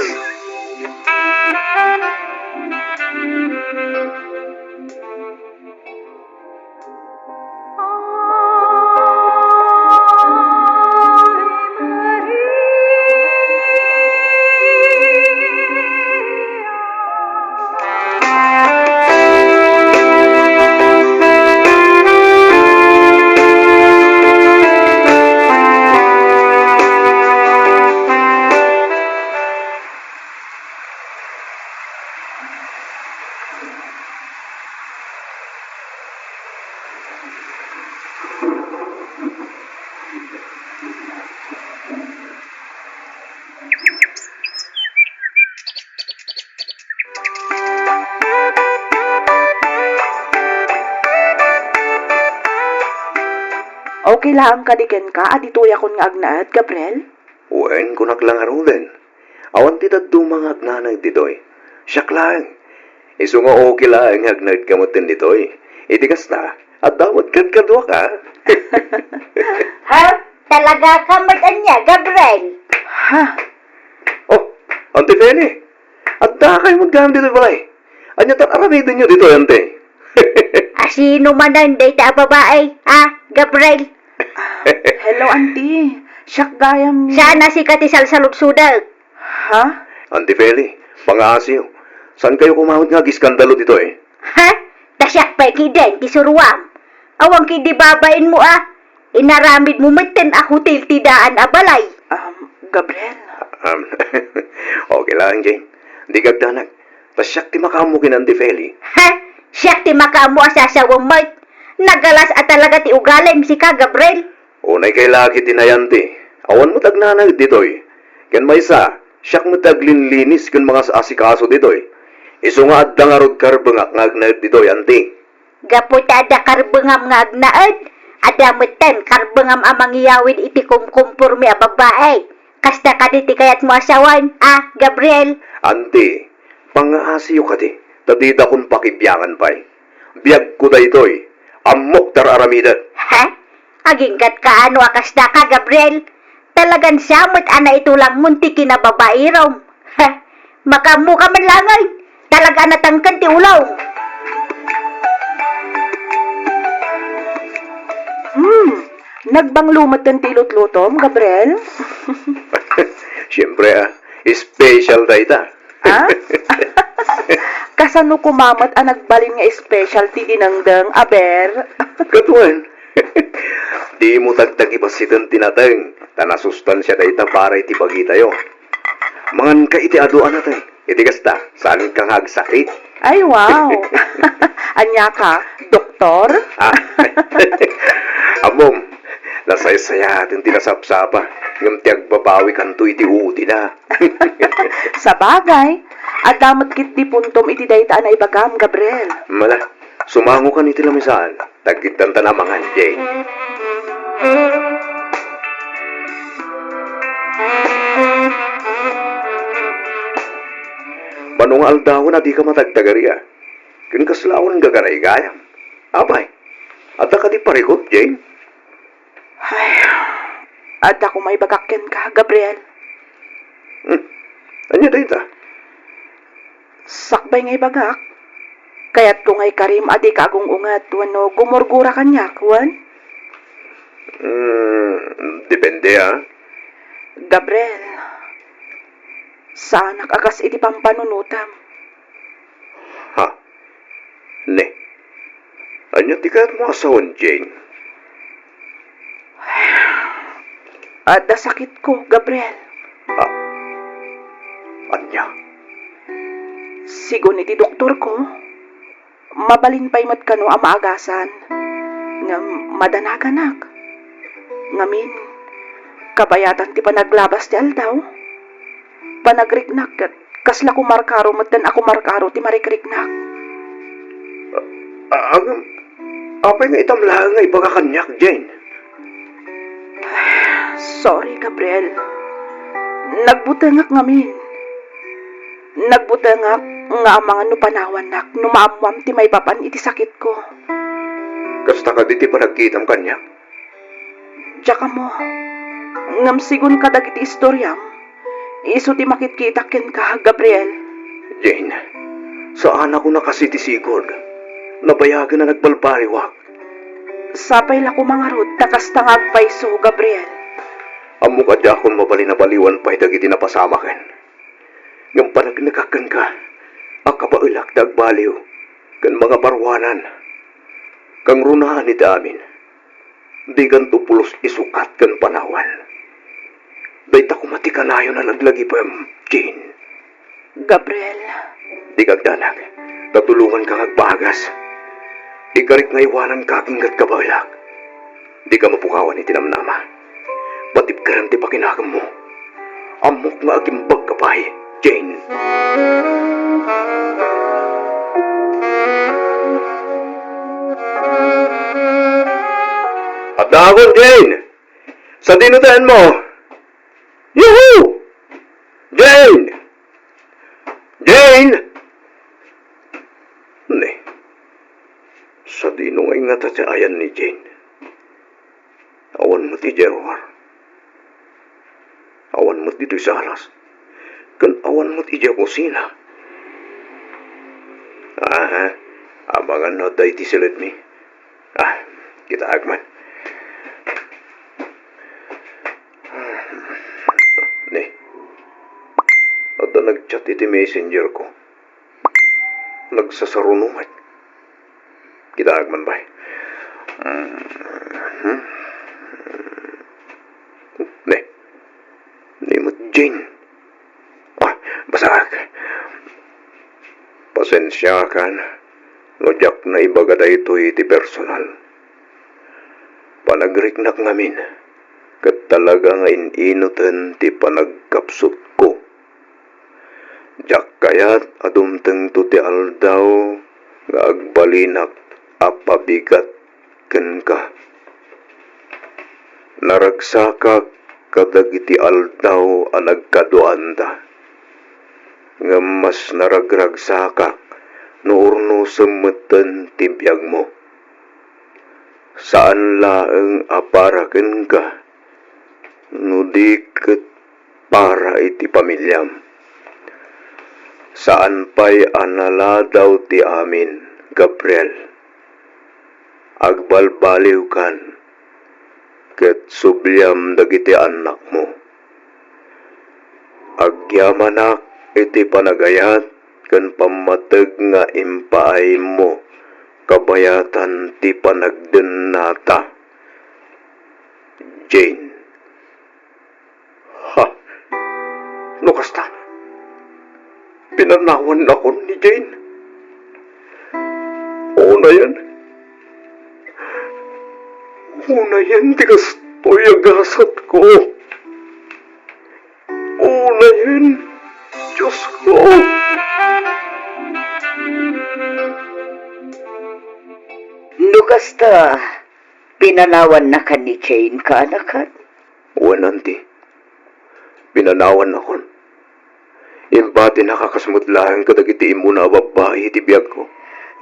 Okay laeng kadi kenka a ditoyakon nga agnaed, Gabriel? Wen, kunak la ngaruden. Awan ti dadduma nga agnanaed ditoy. Siak laeng. Isu nga okay laeng nga agnaedka metten ditoy. Iti kasta, adda met kadkaduak, a? Ha? Talagaka met ania, Gabriel? Ha? Oh, Auntie Feli, addakayo met gayam ditoy balay. Ania ti ar-aramidenyo ditoy, Auntie? Asino manen dayta a babai, a, Gabriel? Hello, Auntie. Siak gayam ni... Saan a sika ti salsaludsodek? Ha? Auntie Feli, pangaasiyo. Saankayo koma met nga agiskandalo ditoy? Ha? Ta siak pay ketdin ti suruam. Awan ketdi babainmo a. Inaramidmo metten a hotel ti daan a balay. Um, Gabriel. Um, okay lang, Jane. Dika agdanag. Ta siak ti makaammo ken Auntie Feli. Ha? Siak ti makaammo a sasawem met? Nagalas a talaga ti ugalim sika, Gabriel. Unay kay lagi ti nayanti. Awan met agnanaed ditoy. Ken maysa, siak met ti aglinlinis ken mangas-asikaso ditoy. Isu nga adda ngarud karbengak nga agnaed ditoy, Auntie. Gapu ta adda karbengam nga agnaed, Adda metten karbengam a mangiyawid iti kumkumporme a babae. Kasta kadi ti kayatmo a sawen, a, Gabriel? Anti, pangngaasiyo kadi, ta didakon pakibiangan pay. Biagko daytoy. Ammok ti ar-aramidek. Ha? Aginggatka no a kasta ka, Gabriel? Talagan siya met a naitulangmon ti kinababairom. Ha? Makaammoka man laeng. Talaga a natangken ti ulom. Hmm, nagbanglo metten ti ilutlutom, Gabriel? Siyempre, ah, special dayta. Ah? Kasano koma met a nagbalin nga special ti dinengdeng, aber? Kaduan. Dimo tagtagibassiten ti nateng, ta nasustansia dayta para iti bagitayo. Manganka iti adu a nateng. Iti kasta, saanka nga agsakit. Ay, wow! Ania ka, doktor? Ah, ammom, nasaysayaten ti nasapsapa, ngem ti agbabawikanto iti utina. Sabagay, adda met ketdi puntom iti dayta a naibagam, Gabriel. Mala, sumangokan iti lamisaan. Tagkiddanta namangan, Jane. Mano nga aldawen a dika matagtagari, a? Ken kasla awan gagaraygayan. Apay, adda kadi parikut, Jane? Ay, adda koma ibagak kenka, Gabriel. Hmm. Ania dayta? Sakbay nga ibagak, kayatko nga ikarim a dika agung-unget wenno gumurgura kaniak, wen? Hmm, depende, ah. Gabriel, saanak a kas iti pampanunotam. Ha? Ne. Ania ti kayatmo a sawen, Jane? Adda sakitko, Gabriel. Ah, ania? Sigun iti doktorko, mabalin pay met kano a maagasan. Ngem madanaganak. Ngamin, kabayatan ti panaglabas ti aldaw. Panagriknak ket kasla kumarkaro metten a kumarkaro ti marikriknak. A-, a-, ngem, apay nga itam laeng nga ibaga kaniak, Jane? Sorry, Gabriel. Nagbutengak ngamin. Nagbutengak nga amangan no panawannak no maammoam ti maipapan iti sakitko. Kasta kadi ti panagkitam kaniak? Diak ammo. Ngem sigun kadagiti istoriam, isu ti makitkitak kenka, Gabriel. Jane, saanak a kas iti sigud. Nabayagen a nagbalbaliwak. Sapay la koma ngarud ta kasta nga agpayso, Gabriel. Ammok a diakon mabalin a baliwan pay dagiti napasamaken. Ngem panagnekak kenka a kabaelak ti agbaliw ken mangaparuanan. Kangrunaan iti amin. Dikanto pulos isukat ken panawan. Dayta koma ti kanayon a laglagipem, Jane. Gabriel. Dika agdanag, ta tulonganka nga agpagas. Ikarik nga iwananka agingga ti kabaelak. Dika mapukawan iti namnama. Patibkeren ti pakinagemmo. Ammok nga agimbagka pay, Jane. Addaakon, Jane! Sadino ti ayanmo? Yuhu! Jane! Jane! Ne, sadino ngay ngata ti ayan ni Jane? Awan met idiay ruar. Awan met ditoy salas. Ken awan met idiay kusina. Aha, amangan no adda iti siledmi. Ah, kitaak man. Ne, adda nag-chat iti messenger ko. Nagsasaruno met. Kitaak man, bay. Mhm. Ne. Ni met Jane. Ah, basaak. Pasensiakan no diak naibaga daytoy iti personal. Panagriknak ngamin, ket talaga nga in-inuten ti panagkapsutko. Diak kayat a dumtengto ti aldaw nga agbalinak a pabigat kenka. Naragsakak kadagiti aldaw a nagkaduaanda, ngem mas naragragsakak no urnosem metten ti biagmo. Saan laeng a para kenka, no di ket para iti pamiliam. Saan pay a naladaw ti amin, Gabriel. Agbalbaliwkan ket subliam dagiti annakmo. Agyamanak iti panagayat ken pammateg nga impaaymo kabayatan ti panagdennata. Jane. Ha? No kasta, pinanawannakon ni Jane. Unayen. Unayen ti kastoy a gasatko. Unayen, Diosko. No kasta, pinanawannakan ni Jane, kaanakan? Wen, Auntie. Pinanawannakon. Imbatinak a kas met laeng kadagiti immuna a babbai iti biagko.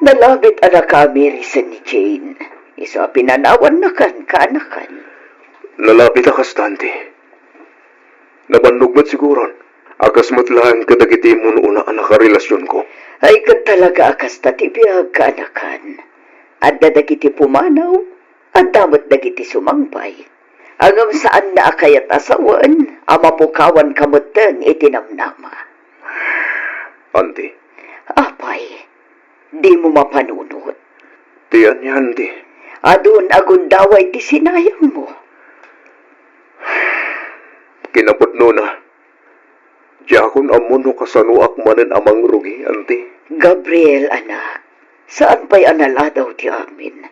Nalabit a nakaamirisan ni Jane. Isu a pinanawannakan, kaanakan. Nalabit a kasta, Auntie. Nabannog met siguron a kas met laeng kadagiti immun-una a nakarelasionko. Ay, ket talaga a kasta ti biag, kaanakan. Adda dagiti pumanaw, adda met dagiti sumangpay. Ngem saanna a kayat a sawen a mapukawanka metten iti namnama. Auntie. Apay, dimo mapanunot. Ti ania, Auntie? Adun a gundaway ti sinayangmo. Kinapudnona, diakon ammo no kasanoak manen a mangrugi, Auntie. Gabriel, anak, saan pay a naladaw ti amin.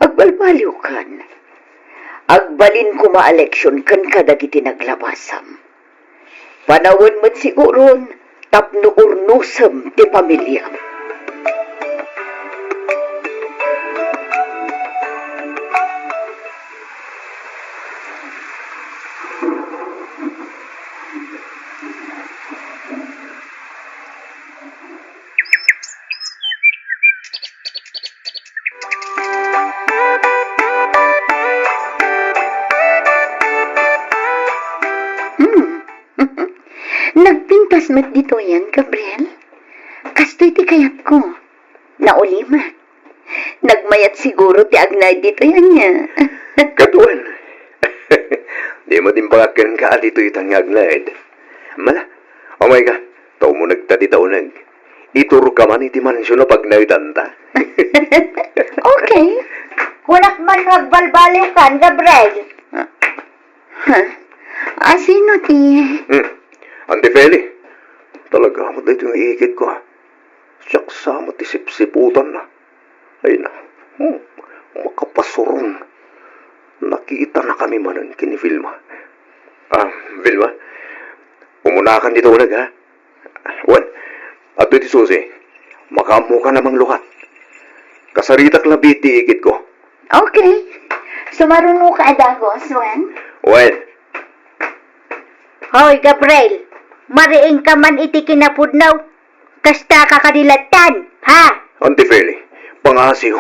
Agbalbaliwkan. Agbalin koma a leksion kenka dagiti naglabasam. Panawen met siguron tapno urnosem ti pamiliam. Hmm. Nagpintas met ditoyen, Gabriel. Kastoy ti kayatko. Naulimek. Nagmayat siguro ti agnaed ditoy ania. Ket wen. Di met imbagak kenka a ditoy itan nga agnaed. Mala, umayka, ta umunegta dita uneg. Iturka man iti mansion a pagnaedanta. Okay. Kunak man nga agbalbaliwkan, Gabriel. Ha? Asino ti? Hmm. Auntie Feli, talaga met daytoy nga ikitko, a. Siak sa met ti sipsiputanna. Ay na, hmm, makapasuron. Nakitanakami manen ken ni Vilma. Ah, Vilma, umunakan dita uneg, ha? Wen, adtoy ti susi. Makaammokan a manglukat. Kasaritak labi ti ikitko. Okay. Sumarunoka a dagus, wen? Wen. Hoy, Gabriel, mariingka man iti kinapudno. Kasta ka kadi lattan, ha? Auntie Feli, pangngasiw.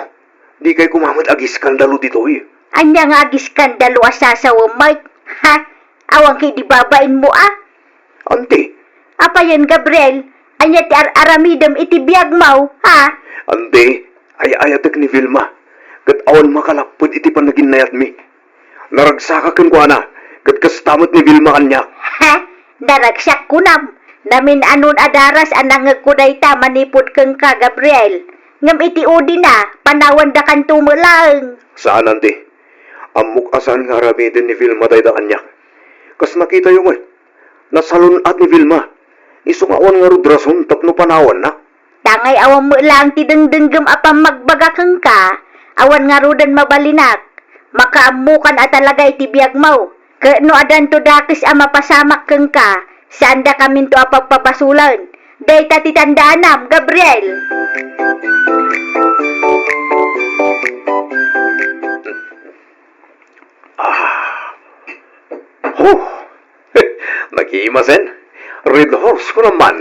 Dikay koma met agiskandalo ditoy. Ania nga agiskandalo a sasawem, Mike? Ha? Awan kadi babainmo, a? Auntie. Apayen, Gabriel? Ania ti ar-aramidem iti biagmo, ha? Auntie, ay-ayatek ni Vilma, ket awan makalapped iti panaginnayatmi. Naragsakak kenkuana, ket kasta met ni Vilma kaniak. Ha? Naragsak kunam? Namin-anon a daras a nangngegko dayta manipud kenka, Gabriel. Ngem iti udina, panawandakanto met laeng. Saan, Auntie. Ammok a saan nga aramiden ni Vilma dayta kaniak. Kas nakitayo met, nasalun-at ni Vilma. Isu nga awan ngarud rason tapno panawanna. Tangay awan met laeng ti dengdenggem a pammagbaga kenka, awan ngaruden mabalinak. Makaammokan a talaga iti biagmo. Ket no addanto dakes a mapasamak kenka, saandakaminto a pagpabasolen. Dayta ti tandaanam, Gabriel. Ah, Oh! Nagimasen? Red Horse ko naman.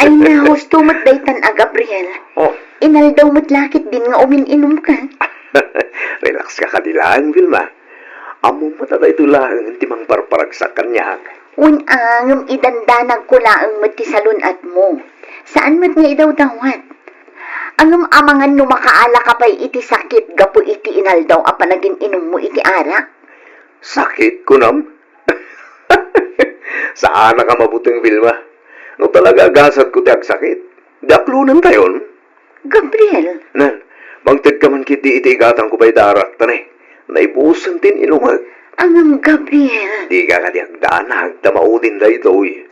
Ay, nahusto met daytan a Gabriel. Oh. Inaldaw met la ketdin nga umin-inumka. Relax ka kadi laeng, Vilma. Ammom met a daytoy laeng ti mangparparagsak kaniak. Wen a, ngem idandanagko laeng met ti salun-atmo. Saan met nga idawdawat. Ngem amangan no makaalaka pay iti sakit gapu iti inaldaw a panagin-inummo iti arak? Sakit, kunam? Saanak a mabuteng, Vilma. No talaga agasatko ti agsakit, daklonen tayon. Gabriel. Nan, mangtedka man ketdi iti igatangko pay da arak ta ne, naibusen ti in-inumek. Ngem, Gabriel. Dika kadi agdanag ta maudin daytoy.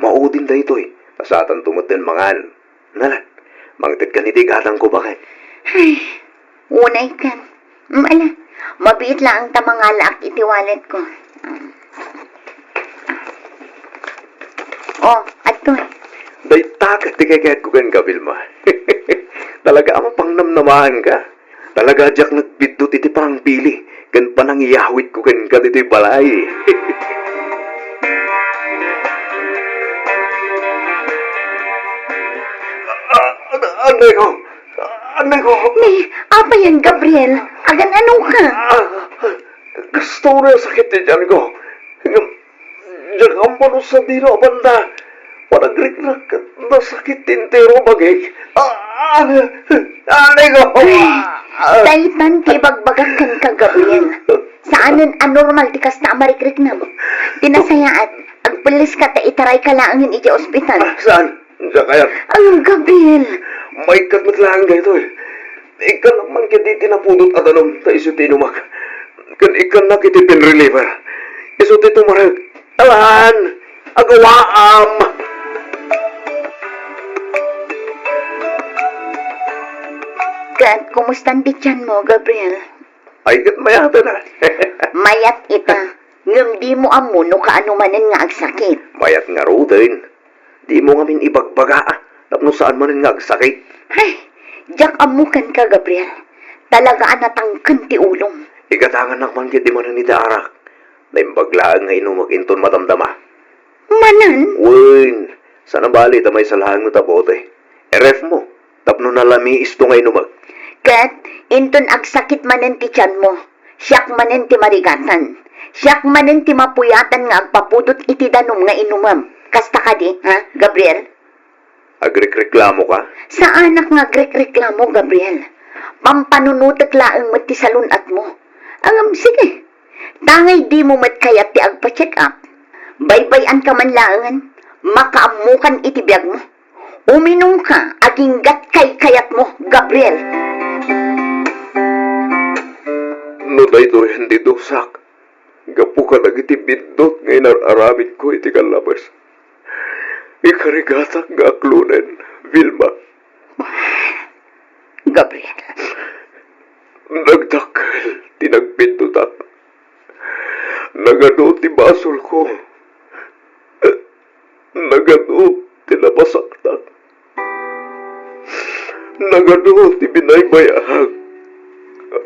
Maudin daytoy. Kasatanto met ti mangan. Nalan, mangtedkan iti igatangko baket. Ay, unaykan. Mm, ala, mabiit laeng ta mangalaak iti walletko. Oh, adtoy. Dayta ket ti kayatko kenka, Vilma. Talaga a mapangnamnamaanka. Talaga a diak nagbiddut iti panangpili ken panangiyawidko kenka ditoy balay. Ah, an-, anay ko! Anay ko! Ni, apay yan, Gabriel? Agan-anoka? Ah, kastoy a sakit ti tianko. Ngem, diak ammo no sadino a banda. Panagrikrek ket nasakit ti entero a bagik. Ah, ah, anay ko! Ay, daytan ti ibagbagak kenka, Gabriel. Saanen a normal ti kasta a marikriknam. Ti nasayaat, agpelleska ta itarayka laengen idiay ospital. Ah, saan? Diak kayat. Ay, Gabriel. Maikkat met laeng daytoy. Ikkannak man ketdi ti napudot a danum ta isu ti inumak. Ken ikkannak iti pain reliever. Isu ti tumarek. Alan! Agawaam! Ket kumustan ti tianmo, Gabriel? Ay, ket mayaten a. Mayat ita, ngem dimo ammo no kaano manen nga agsakit. Mayat ngaruden. Dimo ngamin ibagbaga, a, tapno saan manen nga agsakit. Ay, diak ammo kenka, Gabriel. Talaga a natangken ti ulom. Igatangannak man ketdi manen iti arak. Naimbag laeng nga inumek inton madamdama. Manen? Wen, saan a bali ta maysa laeng met a bote. I-ref mo, tapno nalamiisto nga inumek. Ket inton agsakit manen ti tianmo, siak manen ti marigatan. Siak manen ti mapuyatan nga agpapudot iti danum nga inumem. Kasta kadi, ha, Gabriel? Agrikreklamoka? Saanak nga agrikreklamo, Gabriel. Pampanunotek laeng met ti salun-atmo. Ngem, sige. Tangay dimo met kayat ti agpa-check up. Baybay-anka man laengen. Makaammokan iti biagmo. Uminumka aginggat kaykayatmo, Gabriel. No daytoyen ti dusak, gapu kadagiti biddut nga inar-aramidko iti kallabes, ikarigatak nga aklonen, Vilma. Gabriel. Nagdakkel ti nagbiddutak. Nagadu ti basolko. Nagadu ti nabasaktak. Nagadu ti binaybay-ak.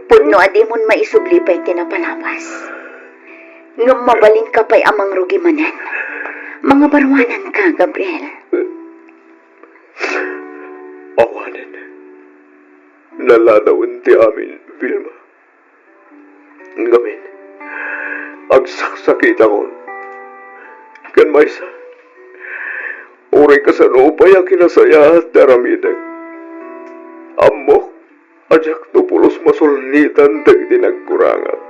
Pudno a dimon maisubli pay ti napalabas. Ngem mabalinka pay a mangrugi manen. Mangabaruananka, Gabriel. Awanen. Naladawen ti amin, Vilma. Ngamin, agsaksakitakon. Ken maysa, uray kasano pay a kinasayaat ti aramidek. Ammok a diakto pulos masulnitan dagiti nagkurangat.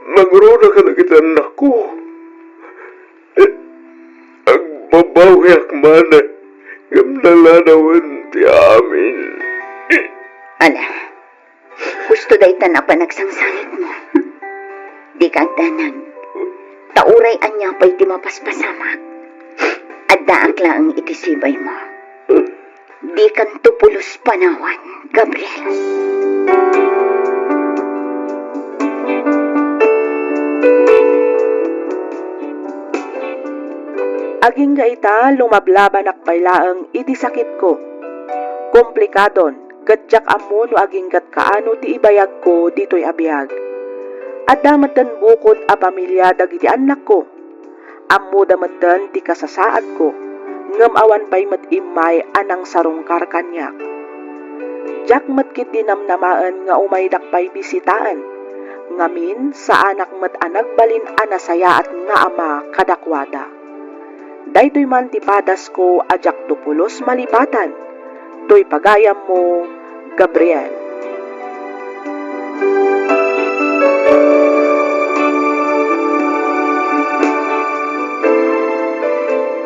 Nangruna kadagiti annakko. Agbabawiak man, ngem naladawen ti amin. Ala, husto daytan a panagsangsangitmo. Dika agdanag. Ta uray ania pay ti mapaspasamak, addaak laeng iti sibaymo. Dikanto pulos panawan, Gabriel. Agingga ita, lumablabanak pay laeng iti sakitko. Komplikadon, ket diak ammo no aginggat kaano ti ibayagko ditoy a biag. Adda metten bukod a pamilia dagiti annakko. Ammoda metten ti kasasaadko, ngem awan pay met immay a nangsarungkar kaniak. Diak met ketdi namnamaen nga umaydak pay bisitaen, ngamin, saanak met a nagbalin a nasayaat nga ama kadakuada. Daytoy man ti padasko a diakto pulos malipatan. Toy pagayammo, Gabriel.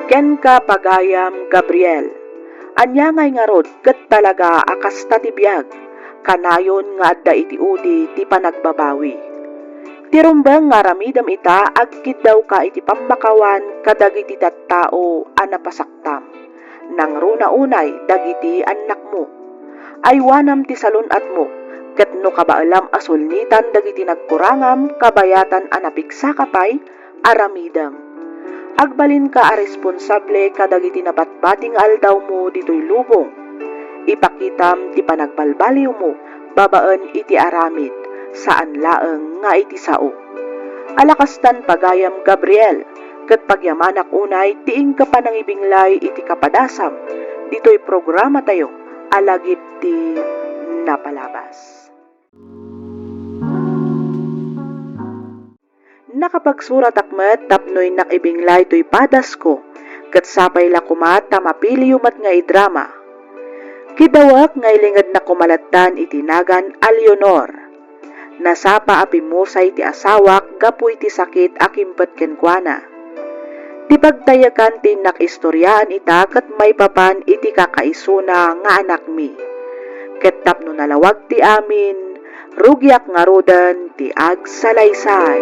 Kenka, pagayam Gabriel, ania ngay ngarud ket talaga a kasta ti biag? Kanayon nga adda iti udi ti panagbabawi. Ti rumbeng nga aramidem ita, agkiddawka iti pammakawan kadagiti tattao a napasaktam. Nangruna unay dagiti annakmo. Aywanam ti salun-atmo, ket no kabaelam a sulnitan dagiti nagkurangam kabayatan a napigsaka pay, aramidem. Agbalinka a responsable kadagiti nabatbati nga aldawmo ditoy lubong. Ipakitam ti panagbalbaliwmo babaen iti aramid, saan laeng nga iti sao. Ala kastan, pagayam Gabriel, ket pagyamanak unay ti inka panangibinglay iti kapadasam ditoy programatayo a Lagip ti Napalabas. Nakapagsuratak met tapno innak ibinglay toy padasko, ket sapay la koma ta mapiliyo met nga idrama. Kiddawek nga ilingednak koma lattan iti nagan a Leonor. Nasapa a pimmusay ti asawak gapu iti sakit a kimpet kenkuana. Ti pagtayekan ti innak istoriaan ita ket maipapan iti kakaisuna nga anakmi. Ket tapno nalawag ti amin, rugiak ngaruden ti agsalaysay.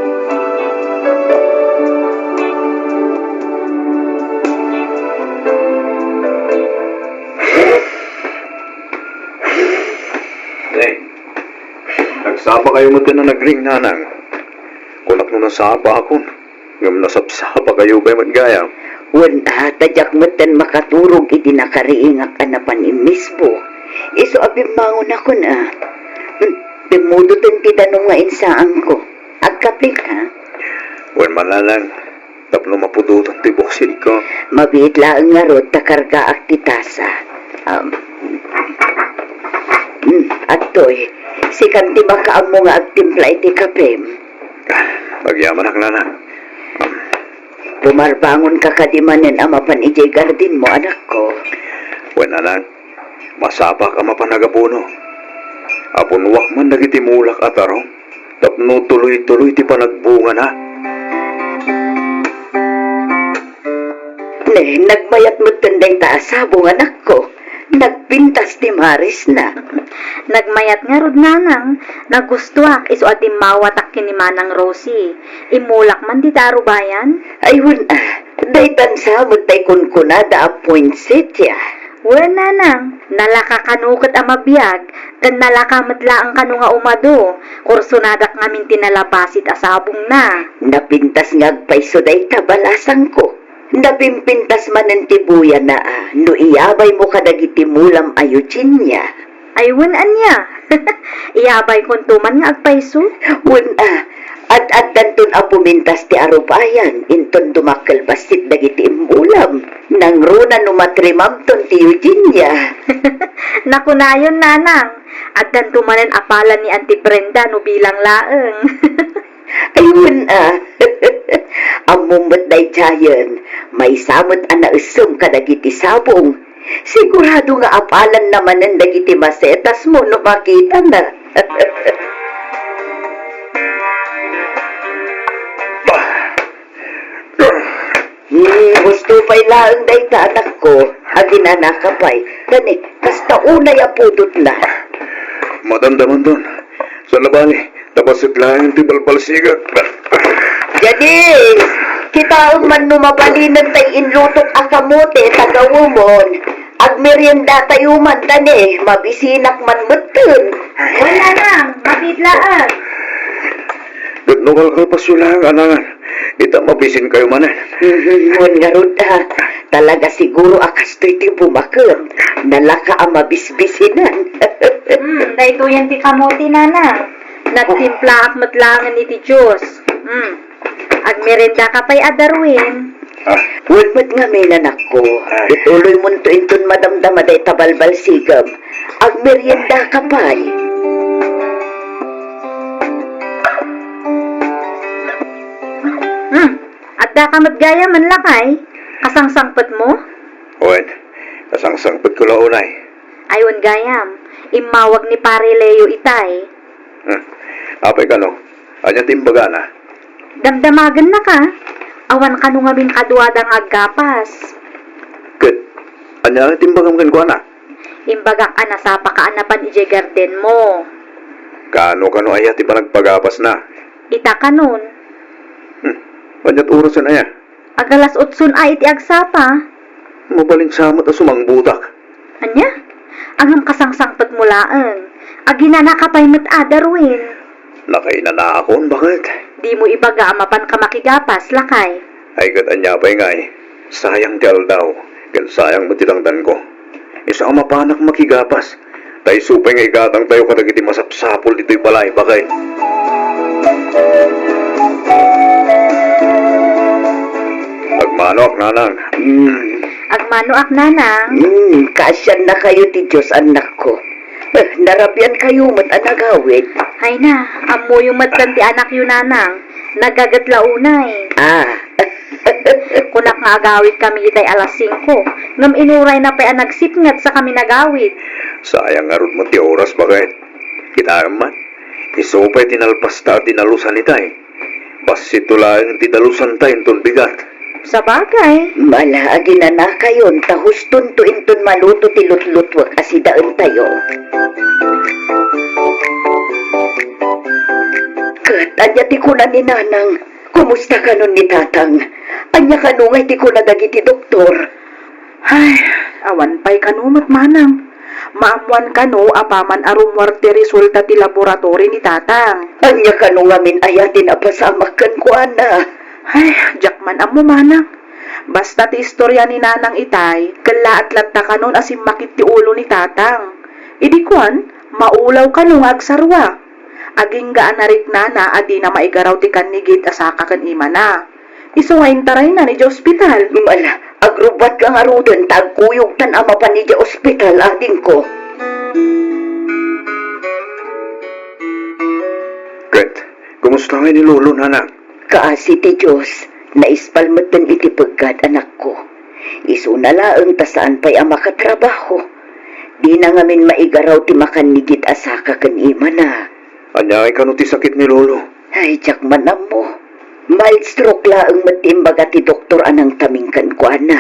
Nagsapakayo metten a nagring, nanang. Kunak no nasapakon, ngem nasapsapakayo pay met gayam. Wen a, ta diak metten makaturog iti nakariingak a napan immisbo. Isu a bimmangonakon a. Hmm, pimmudoten ti danum nga insaanko. Agkapeka? Wen man, nanang. Tapno mapudotan ti bosidko. Mabiit laeng ngarud ta kargaak ti tasa. Um, mm, adtoy, sikan ti makaammo nga agtimpla iti kapem. Agyamanak, nanang. Pumarbangonka kadi manen a mapan idiay gardinmo, anakko? Wen, nanang, masapak a mapan agapuno. Apunuak man dagiti mulak a tarong. Tapno tuloy-tuloy ti panagbungana. Ne, nagmayat metten dayta a sabong, anakko. Nagpintas ti marisna. Nagmayat ngarud, nanang. Nagustuak isu a dimmawatak ken ni Manang Rosie. Immulak man dita a rubayan. Ay, wen a, daytan sa met tay kunkunada a poinsettia. Wen, nanang, nalaka kano ket a mabiag, ken nalaka met laeng kano nga umado. Kursonadak ngamin ti nalabasit a sabongna. Napintas nga agpayso dayta, balasangko. Napimpintas manen ti buyana a no iyabaymo kadagiti mulam a Eugenia. Ay, wen, ania? Iyabaykonto man nga agpayso? Wen a, ad-addanton a pumintas ti arubayan, inton dumakkel bassit dagiti immulam. Nangruna no matrimamton ti Eugenia. Nakunayon, nanang, addanto manen a palan ni Auntie Brenda no bilang laeng. Ay, wen a. Ammom met daydiayen, maysa met a naessem kadagiti sabong. Sigurado nga apalanna manen dagiti masetasmo no makitana. Hmm, husto pay laeng dayta, anakko. Aginanaka pay. Kani, kasta unay a pudotna. Madamdamandon. Salabani, ta bassit laeng ti balbalsigak. Janice, kitaem man no mabalinen tay inlutok a kamote ta gawemon. Agmeriendatayo man ta ne, mabisinak man metten. Wala nang, mabitlaan. Ket no kalkalpasyo laeng, anangan, ita mabisinkayo manen. Mhm, wen ngarud a, talaga siguro a kastoy ti bumaket. Nalaka a mabisbisinan. Hmm, daytoyen ti kamote, nanang. Nagtimplaak met laengen iti juice. Hmm. Agmeriendaka pay a, Darwin. Ah. Wen met ngamin, anakko. Ay. Ituloymonto inton madamdama dayta balbalsigem. Agmeriendaka pay. Hmm. Addaka met gayam, lakay? Kasangsangpetmo? Wen, kasangsangpetko la unay. Ay, wen gayam, immawag ni Pare Leo itay. Hmm. Apay kano? Ania ti imbagana? Damdamagennaka. Awan kano ngamin kaduada nga aggapas. Ket, ania ti imbagam kenkuana? Imbagak a nasapaka a napan idiay gardenmo. Kano, kano aya ti panagpagapasna? Ita kanon. Hmm. Ania't orasen aya? Agalas otson a iti agsapa. Mabalin sa met a sumangbotak. Ania? Ngem kasangsangpetmo laeng. Aginanaka pay met a, Darwin. Nakainanakon, baket? Dimo ibaga a mapanka makigapas, lakay. Ay, ket ania pay ngay? Sayang ti aldaw, ken sayang met ti tangdanko. Isu a mapanak makigapas, ta isu pay nga igatangtayo kadagiti masapsapul ditoy balay, baket. Agmanoak, nanang. Mm. Agmanoak, nanang. Mm, kaasiannakayo ti Dios, annakko. Eh, narabiankayo met a nagawid. Ay na, ammoyo met ken ti anakyo, nanang. Nagaget la unay. Ah. Kunak nga agawidkami itay alas singko, ngem inurayna pay a nagsipnget sakami nagawid. Sayang ngarud met ti oras, baket. Kitaem man, isu pay ti nalpasta a dinalusan itay. Bassit to laeng ti dalusanta inton bigat. Sabagay. Mala, aginanakayon ta hustonto inton maluto ti lutlutuek a sidaentayo. Ket ania ti kuna ni Nanang? Kumusta kanon ni Tatang? Ania kano nga iti kuna dagiti doktor? Ay, awan pay kano met, manang. Maammoan kano apaman a rummuar ti resulta ti laboratory ni Tatang. Ania kano ngamin aya ti napasamak kenkuana? Ay, diak man ammo, manang. Basta ti istorya ni Nanang itay, kellaat latta kanon a simmakit ti ulo ni Tatang. Idi kuan, maulaw kano nga agsarua. Agingga a nariknana a dina maigaraw ti kannigit a saka ken imana. Isu nga intaraynan idiay ospital. Ala, agrubbatka ngaruden ta agkuyogtan a mapan idiay ospital, adingko. Ket, kumusta ngay ni Lolo, nanang? Kaasi ti Dios, naispal metten iti peggad, anakko. Isuna laeng ta saan pay a makatrabaho. Dina ngamin maigaraw ti makannigit a saka ken imana. Ania ngay kano ti sakit ni Lolo? Ay, diak man ammo. Mild stroke laeng met ti imbaga ti doktor a nangtaming kenkuana.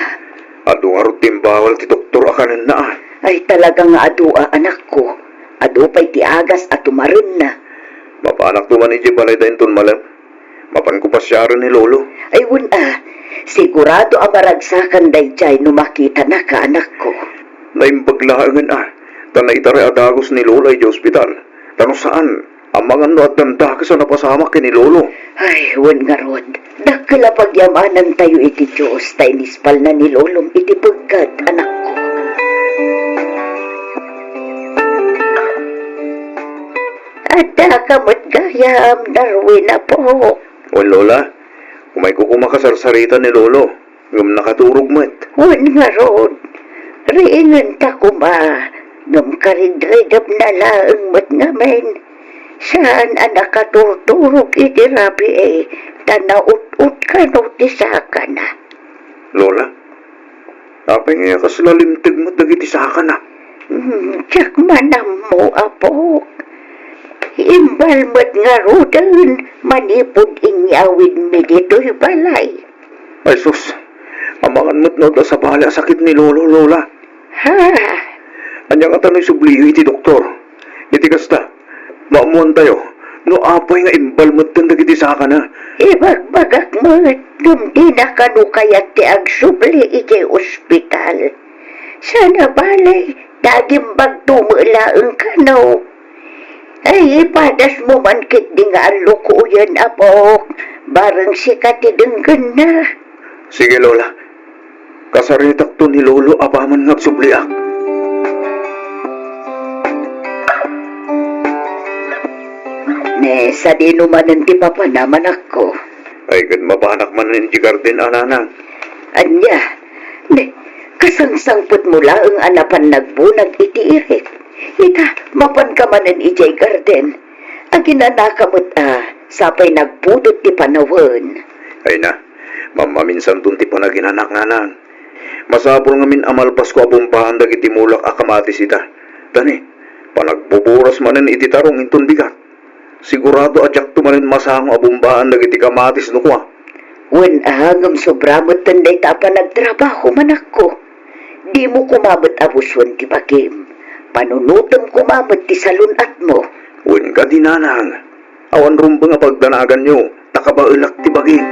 Adu ngarud ti imbawal ti doktor a kanenna, a? Ay, talaga nga adu a, anakko. Adu pay ti agas a tumarenna. Mapanakto man idiay balayda inton malem. Mapanko pasiaren ni Lolo. Ay, wen a. Sigurado a maragsakan daydiay no makitanaka, anakko. Naimbag laengen a, ta naitaray a dagus ni Lola idiay ospital. Ta no saan, amangan no addan dakes a napasamak ken ni Lolo. Ay, wen ngarud, dakkel a pagyamanantayo iti Dios ta inispalna ni Lolom iti peggad, anakko. Addaka met gayam, Darwin, apo. Wen, Lola, umayko koma kasarsarita ni Lolo, ngem nakaturog met. Wen ngarud, riingenta koma, ngem karidridepna laeng met ngamin. Saan a nakaturturog iti rabii, ta naut-ot kano ti sakana. Lola, apay nga kasla limteg met dagiti sakana? Hmm, diak man ammo, apok. Imbal met ngaruden manipud inyawidmi ditoy balay. Ay sus, amangan met no adda sabali a sakit ni Lolo, Lola. Ha? Ania ngata no isubliyo iti doktor? Iti kasta, maammoantayo no apay nga imbal metten dagiti sakana. Ibagbagak met, ngem dina kano kayat ti agsubli idiay ospital. Saan a bale, ta agimbagto met laeng kano. Ay, ipadasmo man ketdi nga allukoyen, apok, bareng sika ti denggenna. Sige, Lola. Kasaritakto ni Lolo apaman nga agsubliak. Sadino manen ti papanam, anakko? Ay, ket mapanak manen idiay garden a, nanang. Ania? Ne, kasangsangpetmo laeng a napan nagbunag iti irik. Ita, mapanka manen idiay garden. Aginanaka met a sapay nagpudot ti panawen. Ay na, mammaminsanton ti panaginanak, nanang. Masapul ngamin a malpasko a bumbaan dagiti mulak a kamatis ita. Tani, panagbuburas manen iti tarong inton bigat. Sigurado a diakto manen masango a bumbaan dagiti kamatis no kua. Wen a, ngem sobra metten dayta a panagtrabaho, manakko. Dimo koma met abuson ti bagim. Panunotem koma met ti salun-atmo. Wen kadi, nanang, awan rumbeng a pagdanaganyo, ta kabaelak ti bagim.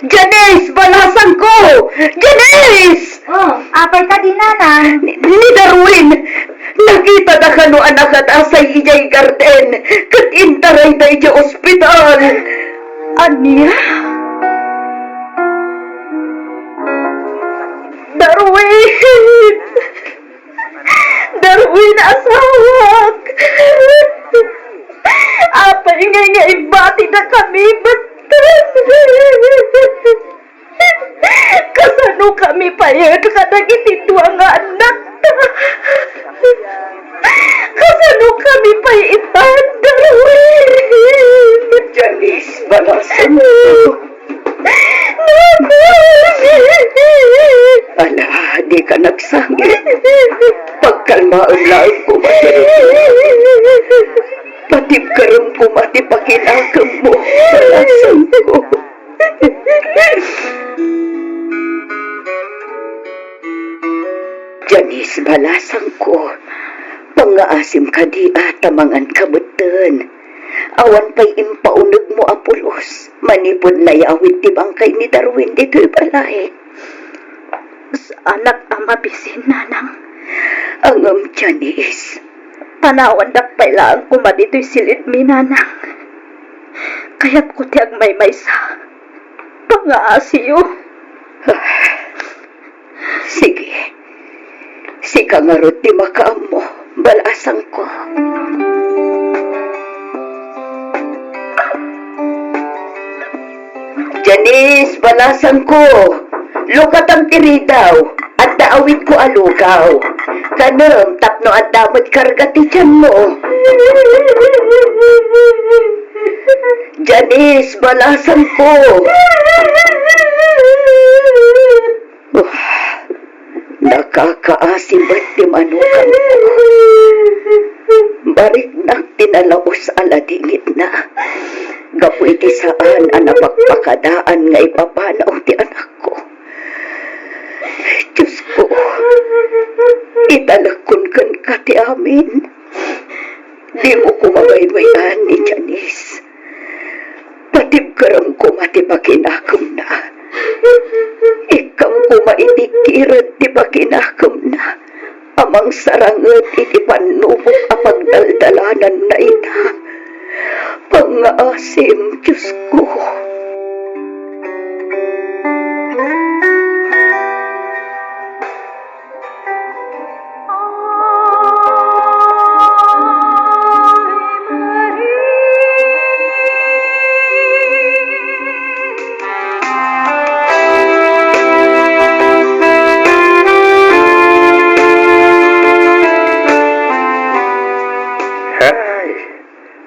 Janice! Balasangko! Janice! Oh, apay kadi, nanang? Ni, ni Darwin! Nakitada kano a nakadasay idiay garden ket intarayda idiay ospital. Ania? Darwin! Darwin, asawak! Apay ngay nga ibatidakami metten? Kasano kami pay kadagiti dua nga annakta? Kasano kami pay itan, Darwin? Janice, balasem. Ala, dika nagsangit. Pagkalmaem laeng koma ti rikna. Patibkarem koma ti pakinakemmo, balasangko. Janice, balasangko, pangngaasim kadi a ta manganka metten. Awan pay impaunegmo a pulos manipud nayawid ti bangkay ni Darwin ditoy balay. Saanak a mabisin, nanang. Ngem, Janice. Panawandak pay laeng koma ditoy silidmi, nanang. Kayatko ti agmaymaysa. Pangaasiyo. Sige. Sika ngarud ti makaammo, balasangko. Janice, balasangko, lukatam ti ridaw, adda awidko a lugaw. Kanem tapno adda met karga ti tianmo. Janice, balasangko. Wah, nakakaasi met ti manukangko. Bariknak ti nalaus a ladingitna gapu iti saan a napakpakadaan nga ipapanaw ti anakko. Diosko, italekkon kenka ti amin. Dimo koma baybay-an ni Janice. Patibkerem koma ti pakinakemna. Ikkam koma iti kired ti pakinakemna a mangsaranget iti pannubok a pagdaldalananna ita. Pangngaasim, Diosko. Hey!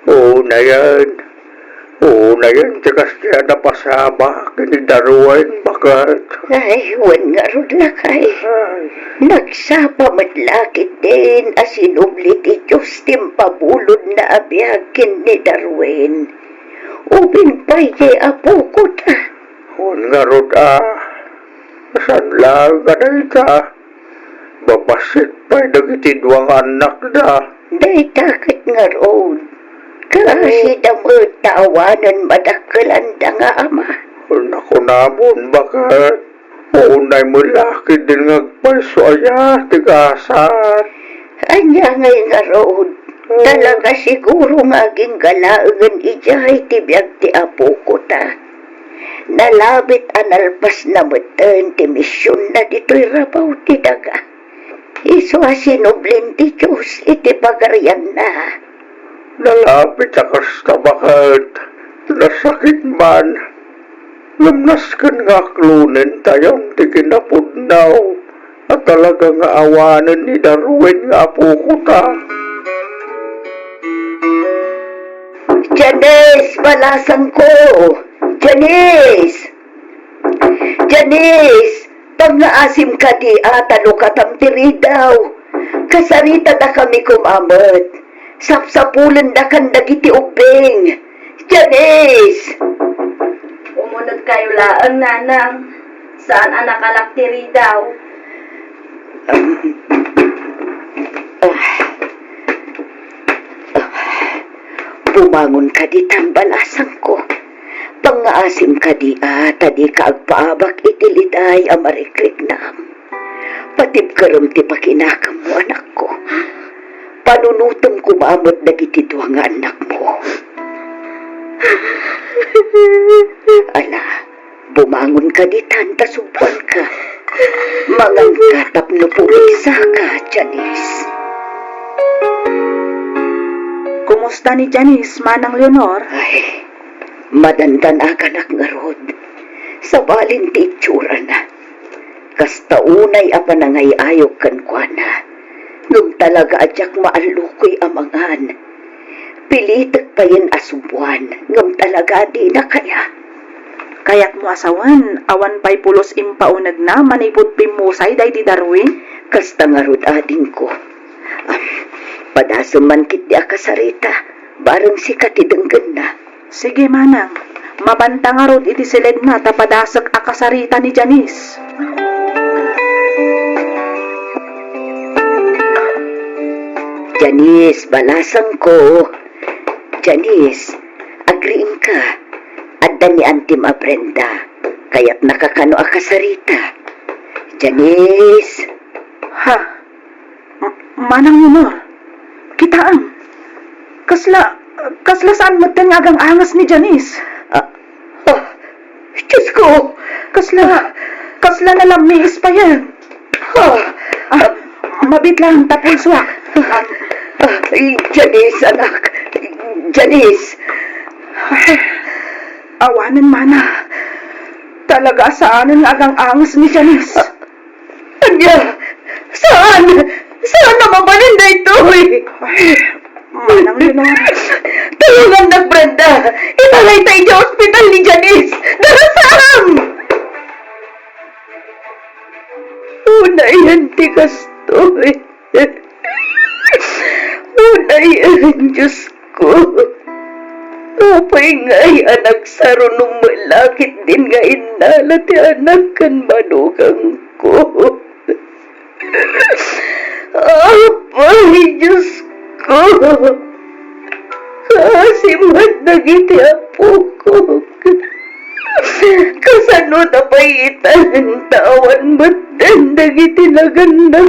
Unayen. Unayen ti kasdiay a napasama ken ni Darwin, baket. Ay, wen ngarud, lakay. Ay. Nagsapa met la ketdin a sinubli ti Dios ti impabulodna a biag ken ni Darwin. Ubing pay diay apokota. Wen ngarud a. Saan laeng a dayta? Babassit pay dagiti dua nga annakda. Dayta ket ngarud, kaasida met ta awanen madakkelanda nga ama. Nakunamon, baket. Unay met la ketdin nga agpayso aya ti gasat. Ania ngay ngarud? Talaga siguro nga agingga laengen idiay ti biag ti apokota. Nalabit a nalpasna metten ti misionna ditoy rabaw ti daga. Isu a sinubli ti Dios iti pagarianna. Nalapit a kasta baket, nasakit man, ngem nasken nga aklonentayon ti kinapudno a talaga nga awanen ni Darwin nga apokota. Janice, balasangko! Janice! Janice! Pangngaasim kadi a ta lukatam ti ridaw. Kasaritada kami koma met. Sapsapulendakan dagiti ubbing. Janice! Umunegkayo laeng, Nanang. Saan a nakalak ti ridaw. Ah. Ah. Bumangon kadi tan, balasangko. Pangngaasim kadi a ta dika agpaabak iti liday a marikriknam. Patibkerem ti pakinakemmo, anakko. Panunotem koma met dagiti dua nga annakmo. Ala, bumangon kadi tan ta suboanka. Manganka tapno pumigsaka, Janice. Kumusta ni Janice, Manang Leonor? Ay, madandanaganak ngarud. Sabali ti itsurana. Kasta unay a panangay-ayok kenkuana, ngem talaga a diak maallukoy a mangan. Pilitek payen a suboan, ngem talaga a dina kaya. Kayatmo a sawen, awan pay pulos impaunegna manipud pimmusay daydi Darwin? Kasta ngarud, adingko. Ah, padasem man ketdi a kasarita, bareng sika ti denggenna. Sige, Manang. Mabanta ngarud iti siledna ta padasek a kasarita ni Janice. Janice, balasangko. Janice, agriingka. Adda ni Antim a Brenda. Kayatnaka kano a kasarita. Janice. Ha? M-, Manang Leonor, kitaem. Kasla, kasla saan metten nga agang-anges ni Janice? Ah, ah, Diyos ko! Kasla, kasla nalammiis payen. Ah, ah, mabit lang, tapulsuak. Ah, ah, Janice, anak. Janice. Ay, awanen, Mana. Talaga saanen nga agang-anges ni Janice. Ah, Ania? Saan? Saan a mabalin daytoy? Ay, Manang Leonor. Tulongannak, Brenda. Ipalayta idiay ospital ni Janice. Darasam! Unayen ti kastoy. Unayen, Diyos ko. Apay ngay a nagsarunong met la ketdin nga innala ti anak ken manugangko? Apay, Diyos ko, kaasi met dagiti apokok. Kasano ta pay itan ta awan metten dagiti nagannakda?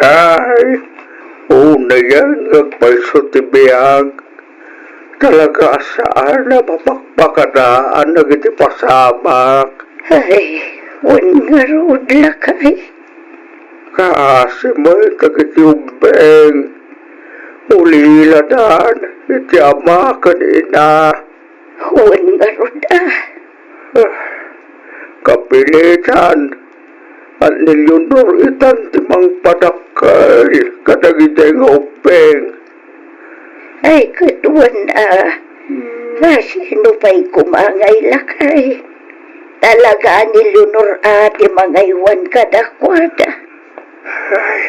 Ay, unayen nga agpayso ti biag. Talaga a saan a mapakpakadaan dagiti pasamak. Ay, wen ngarud, lakay. Kaasi met dagiti ubbing. Uliladan iti ama ken ina. Wen ngarud a. Ah, kapilitan. Ni Leonor itan ti mangpadakkel kadagiti nga ubbing. Ay, ket wen a, hmm, sino pay koma ngay, lakay? Talaga a ni Leonor a ti mangaywan kadakuada. Ay,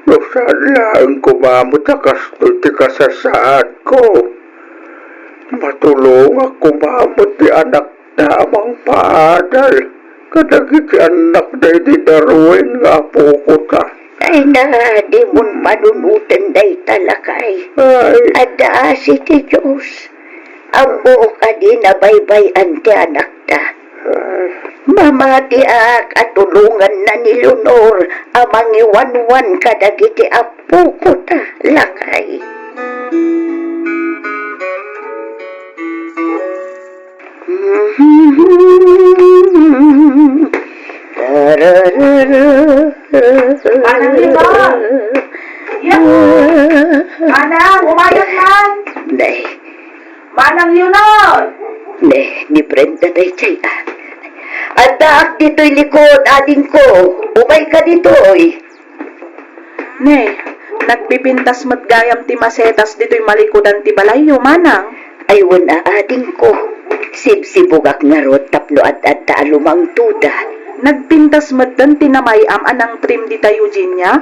no saan laeng koma met a kastoy ti kasasaadko, matulongak koma met ti anak ta a mangpaadal kadagiti annakda idi Darwin nga apokota. Ay na, dimon panunoten dayta, lakay. Ay. Adda asi ti Dios. Ammok a dina baybay-an ti anakta. Mamatiak a tulonganna ni Leonor a mangiwanwan kadagiti appokota, lakay. Manang Leonor! Manang, umayat man! Nay, Manang Leonor! Ne, ni Brenda daydiay, a. Addaak ditoy likod, adingko. Umayka ditoy. Ne, nagpipintas met gayam ti masetas ditoy malikudan ti balayyo, manang. Ay, wen a, adingko. Sibsibugak ngarud tapno ad-adda a lumangtoda. Nagpintas metten ti namay-am a nangtrim dita Eugenia.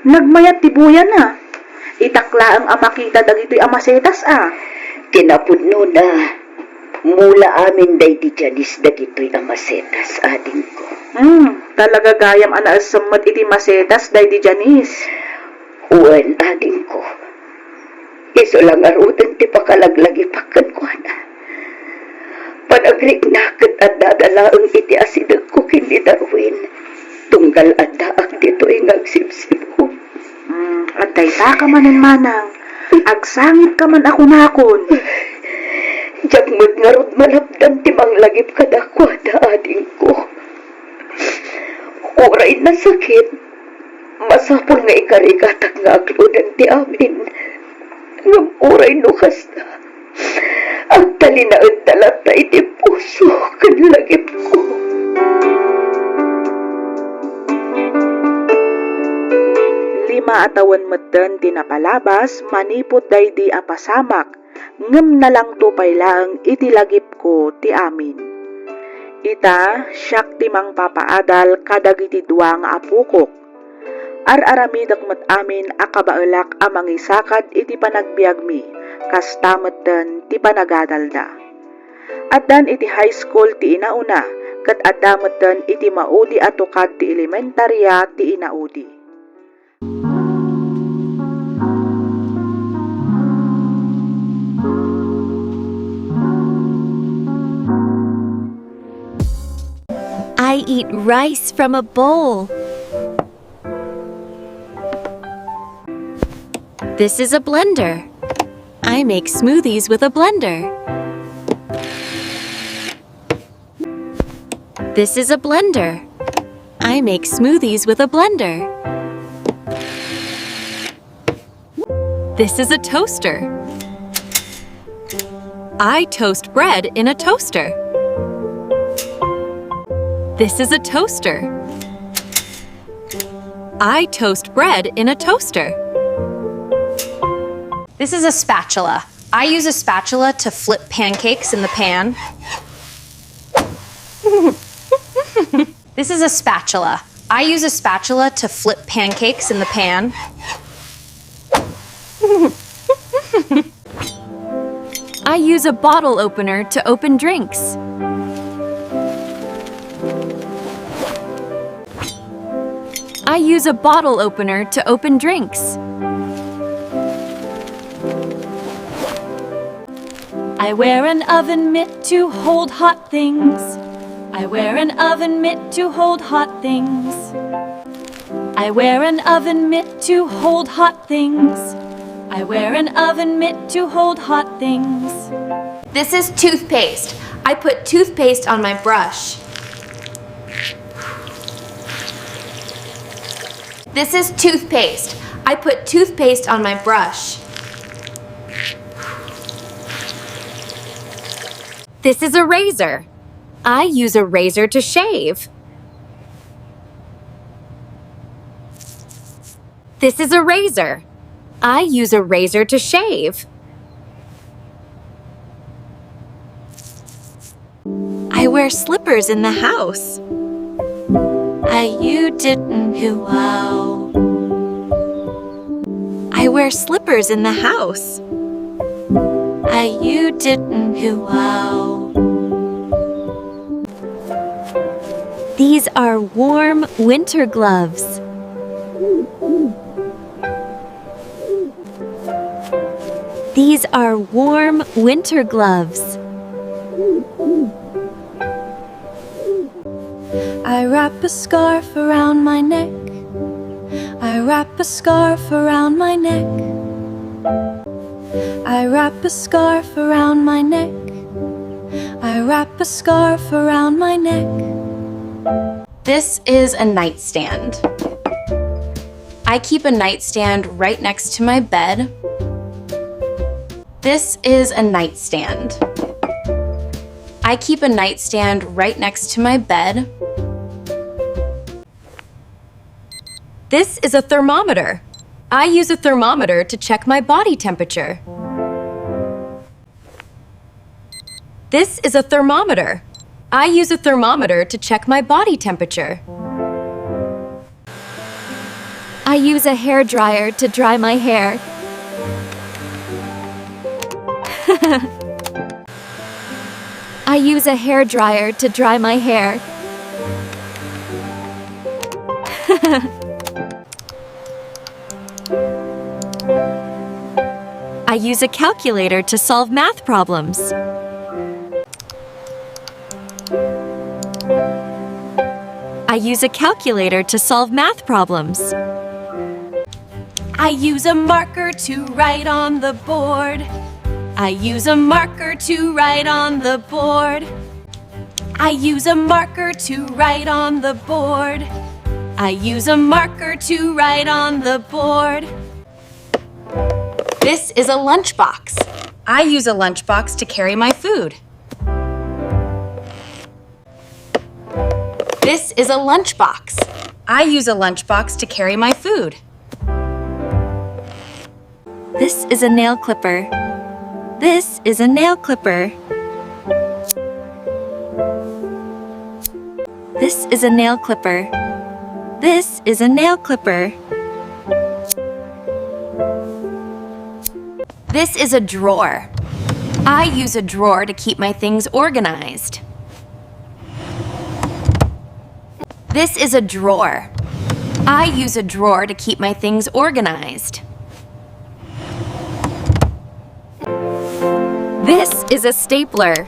Nagmayat ti buyana. Itak laeng a makita dagitoy a masetas a. Ti napudnona, mula amin daydi Janice dagitoy a masetas, adingko. Hmm, talaga gayam a naessem met iti masetas daydi Janice. Wen, adingko. Isu la ngaruden ti pakalaglagipak kenkuana. Panagriknak ket addada laeng iti asidegko ken ni Darwin. Tunggal addaak ditoy nga agsibsibug. Hmm, adda ita ka manen, manang. Agsangit ka man a kunakon. Diak met ngarud malapdan ti manglagip kadakuada, adingko. Uray nasakit, masapul nga ikarigatak nga aklonen ti amin. Ngem uray no kasta, agtalinaedda latta iti puso ken lagipko. Lima a tawen metten ti napalabas manipud daydi a pasamak, ngem nalangto pay laeng iti lagipko ti amin. Ita, siak ti mangpapaadal kadagiti dua nga apokok. Ar-aramidek met amin a kabaelak a mangisakad iti panagbiagmi, kasta metten ti panagadalda. Addan iti high school ti inauna, ket adda metten iti maudi a tukad ti elementaria ti inaudi. I eat rice from a bowl. This is a blender. I make smoothies with a blender. This is a blender. I make smoothies with a blender. This is a toaster. I toast bread in a toaster. This is a toaster. I toast bread in a toaster. This is a spatula. I use a spatula to flip pancakes in the pan. This is a spatula. I use a spatula to flip pancakes in the pan. I use a bottle opener to open drinks. I use a bottle opener to open drinks. I wear an oven mitt to hold hot things. I wear an oven mitt to hold hot things. I wear an oven mitt to hold hot things. I wear an oven mitt to hold hot things. This is toothpaste. I put toothpaste on my brush. This is toothpaste. I put toothpaste on my brush. This is a razor. I use a razor to shave. This is a razor. I use a razor to shave. I wear slippers in the house. Ay, you didn't who wow. I wear slippers in the house. Ay, you didn't who wow. These are warm winter gloves. These are warm winter gloves. I wrap a scarf around my neck. I wrap a scarf around my neck. I wrap a scarf around my neck. I wrap a scarf around my neck. This is a nightstand. I keep a nightstand right next to my bed. This is a nightstand. I keep a nightstand right next to my bed. This is a thermometer. I use a thermometer to check my body temperature. This is a thermometer. I use a thermometer to check my body temperature. I use a hair dryer to dry my hair. I use a hair dryer to dry my hair. I use a calculator to solve math problems. I use a calculator to solve math problems. I use a marker to write on the board. I use a marker to write on the board. I use a marker to write on the board. I use a marker to write on the board. This is a lunchbox. I use a lunchbox to carry my food. This is a lunchbox. I use a lunchbox to carry my food. This is a nail clipper. This is a nail clipper. This is a nail clipper. This is a nail clipper. This is a drawer. I use a drawer to keep my things organized. This is a drawer. I use a drawer to keep my things organized. This is a stapler.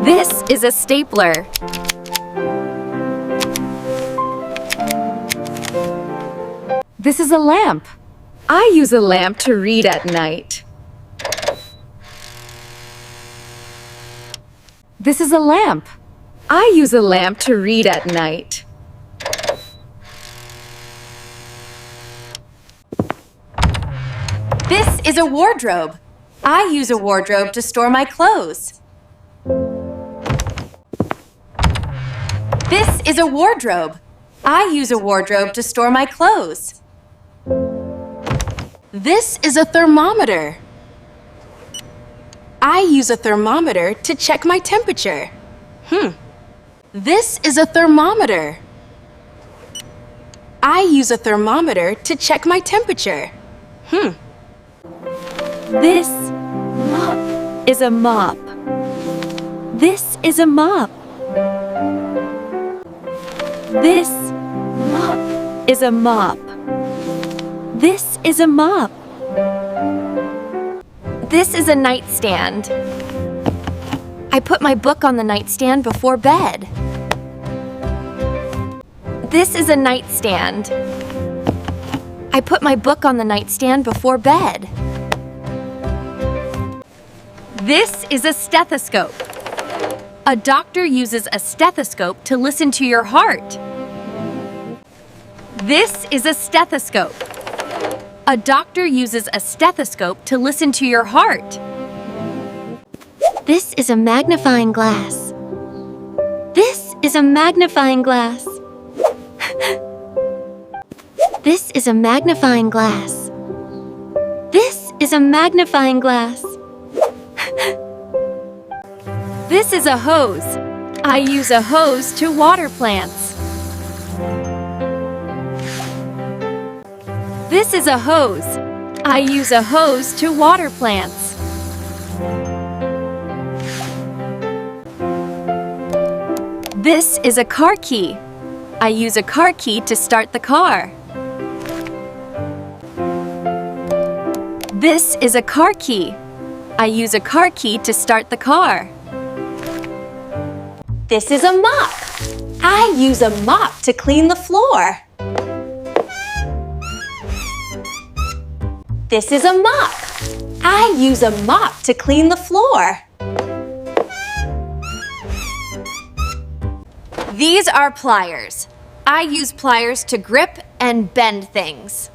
This is a stapler. This is a lamp. I use a lamp to read at night. This is a lamp. I use a lamp to read at night. This is a wardrobe. I use a wardrobe to store my clothes. This is a wardrobe. I use a wardrobe to store my clothes. This is a thermometer. I use a thermometer to check my temperature. Hmm. This is a thermometer. I use a thermometer to check my temperature. Hmm. This mop is a mop. This is a mop. This mop is a mop. This is a mop. This is a nightstand. I put my book on the nightstand before bed. This is a nightstand. I put my book on the nightstand before bed. This is a stethoscope. A doctor uses a stethoscope to listen to your heart. This is a stethoscope. A doctor uses a stethoscope to listen to your heart. This is a magnifying glass. This is a magnifying glass. This is a magnifying glass. This is a magnifying glass. This is a hose. I use a hose to water plants. This is a hose. I use a hose to water plants. This is a car key. I use a car key to start the car. This is a car key. I use a car key to start the car. This is a mop. I use a mop to clean the floor. This is a mop. I use a mop to clean the floor. These are pliers. I use pliers to grip and bend things.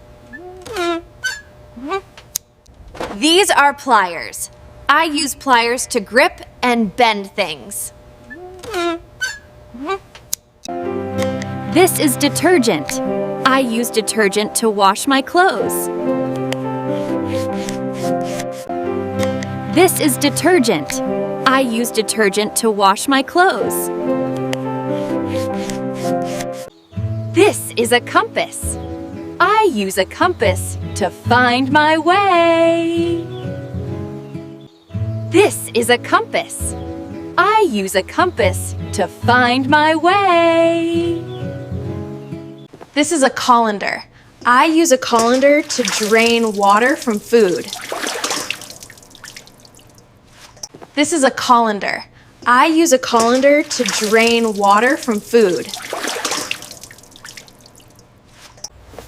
These are pliers. I use pliers to grip and bend things. This is detergent. I use detergent to wash my clothes. This is detergent. I use detergent to wash my clothes. This is a compass. I use a compass to find my way. This is a compass. I use a compass to find my way. This is a colander. I use a colander to drain water from food. This is a colander. I use a colander to drain water from food.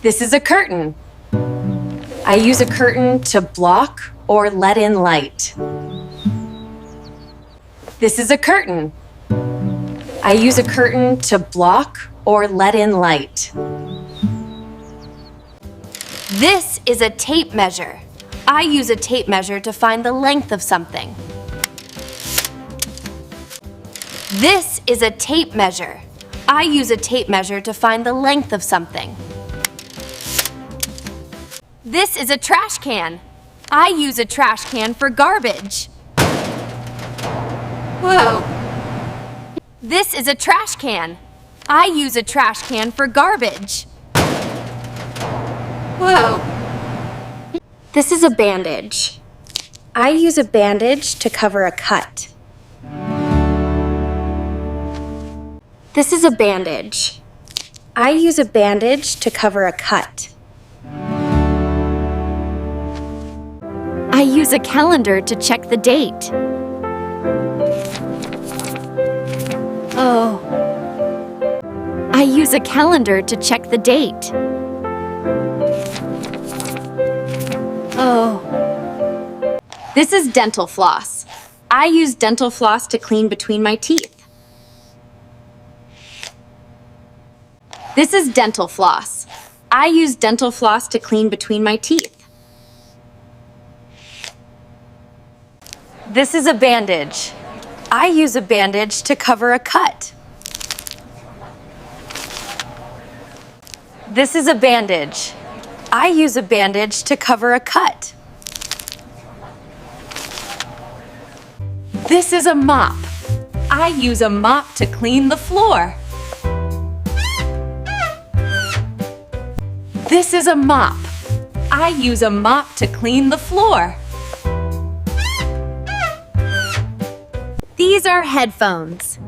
This is a curtain. I use a curtain to block or let in light. This is a curtain. I use a curtain to block or let in light. This is a tape measure. I use a tape measure to find the length of something. This is a tape measure. I use a tape measure to find the length of something. This is a trash can. I use a trash can for garbage. Whoa. This is a trash can. I use a trash can for garbage. Whoa. This is a bandage. I use a bandage to cover a cut. This is a bandage. I use a bandage to cover a cut. I use a calendar to check the date. Oh. I use a calendar to check the date. Oh. This is dental floss. I use dental floss to clean between my teeth. This is dental floss. I use dental floss to clean between my teeth. This is a bandage. I use a bandage to cover a cut. This is a bandage. I use a bandage to cover a cut. This is a mop. I use a mop to clean the floor. This is a mop. I use a mop to clean the floor. These are headphones.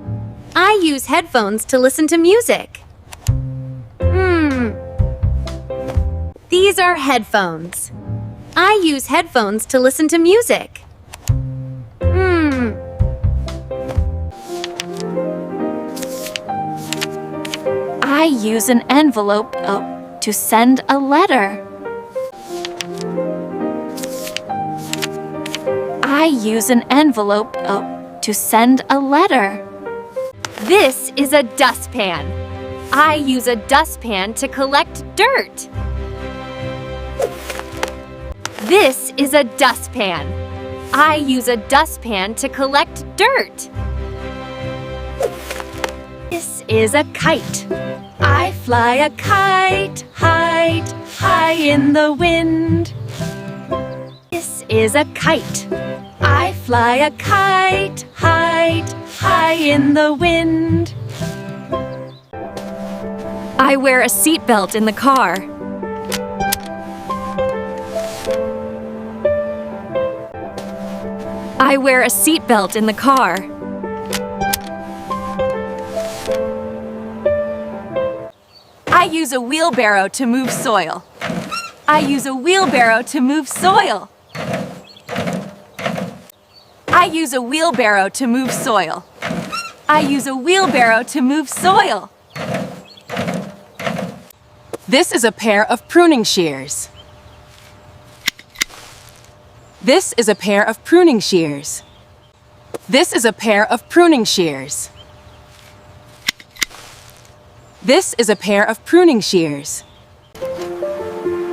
I use headphones to listen to music. Hmm. These are headphones. I use headphones to listen to music. Hmm. I use an envelope, uh, to send a letter. I use an envelope, uh, to send a letter. This is a dustpan. I use a dustpan to collect dirt. This is a dustpan. I use a dustpan to collect dirt. This is a kite. I fly a kite high, high in the wind. This is a kite. I fly a kite high, high in the wind. I wear a seatbelt in the car. I wear a seatbelt in the car. I use a wheelbarrow to move soil. I use a wheelbarrow to move soil. I use a wheelbarrow to move soil. I use a wheelbarrow to move soil. This is a pair of pruning shears. This is a pair of pruning shears. This is a pair of pruning shears. This is a pair of pruning shears.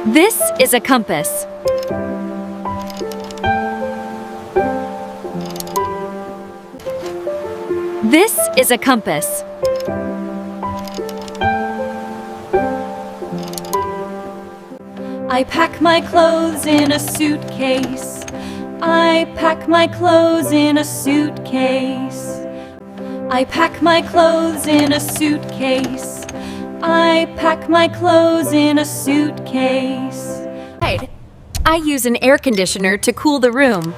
This is a compass. This is a compass. I pack my clothes in a suitcase. I pack my clothes in a suitcase. I pack my clothes in a suitcase. I pack my clothes in a suitcase. I use an air conditioner to cool the room.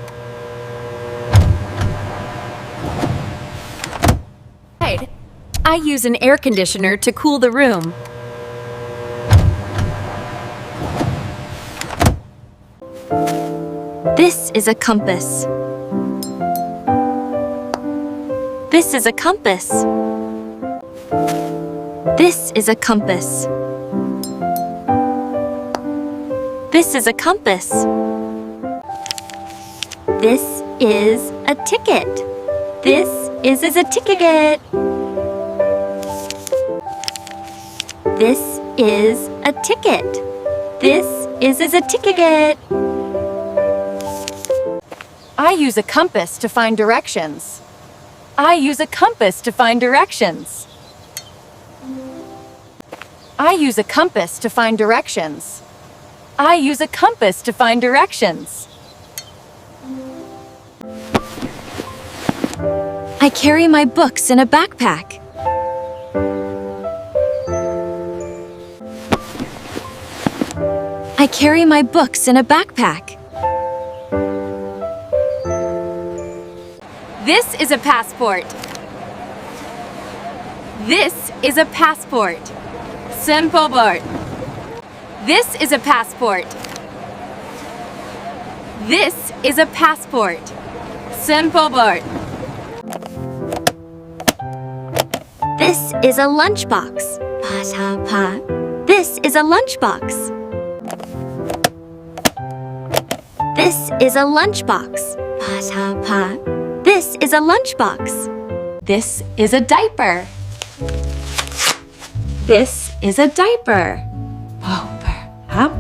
I use an air conditioner to cool the room. This is a compass. This is a compass. This is a compass. This is a compass. This is a ticket. This is, is a ticket. This is a ticket. This is, is a ticket. I use a compass to find directions. I use a compass to find directions. I use a compass to find directions. I use a compass to find directions. I carry my books in a backpack. I carry my books in a backpack. This is a passport. This is a passport. Sempobor. This is a passport. This is a passport. Sempobor. This is a lunchbox. Pasapa. This is a lunchbox. This is a lunchbox. Pasapa. This is a lunchbox. This is a diaper. This is a diaper. Pauper. Hap.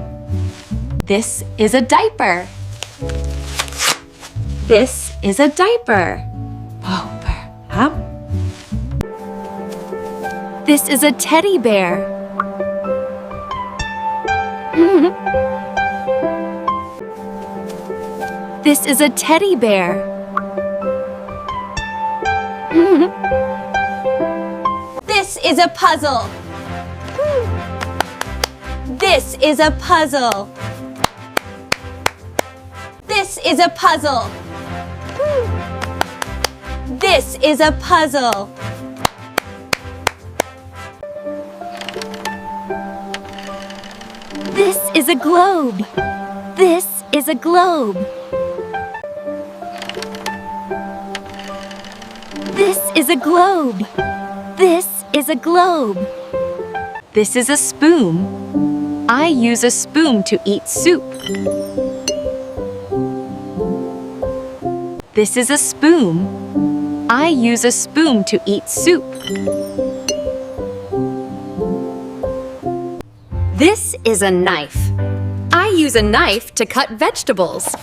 This is a diaper. This is a diaper. Pauper. Hap. This is a teddy bear. This is a teddy bear. This is a puzzle. This is a puzzle. This is a puzzle. This is a puzzle. This is a globe. This is a globe. This is a globe. This is a globe. This is a spoon. I use a spoon to eat soup. This is a spoon. I use a spoon to eat soup. This is a knife. I use a knife to cut vegetables.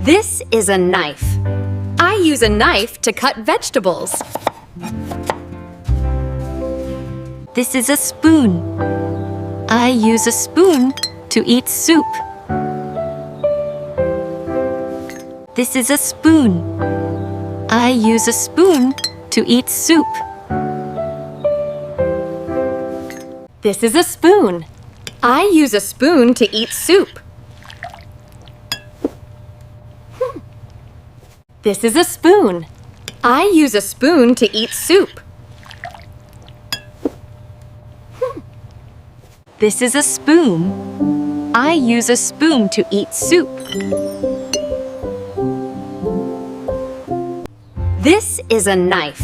This is a knife. I use a knife to cut vegetables. This is a spoon. I use a spoon to eat soup. This is a spoon. I use a spoon to eat soup. This is a spoon. I use a spoon to eat soup. This is a spoon. I use a spoon to eat soup. This is a spoon. I use a spoon to eat soup. This is a knife.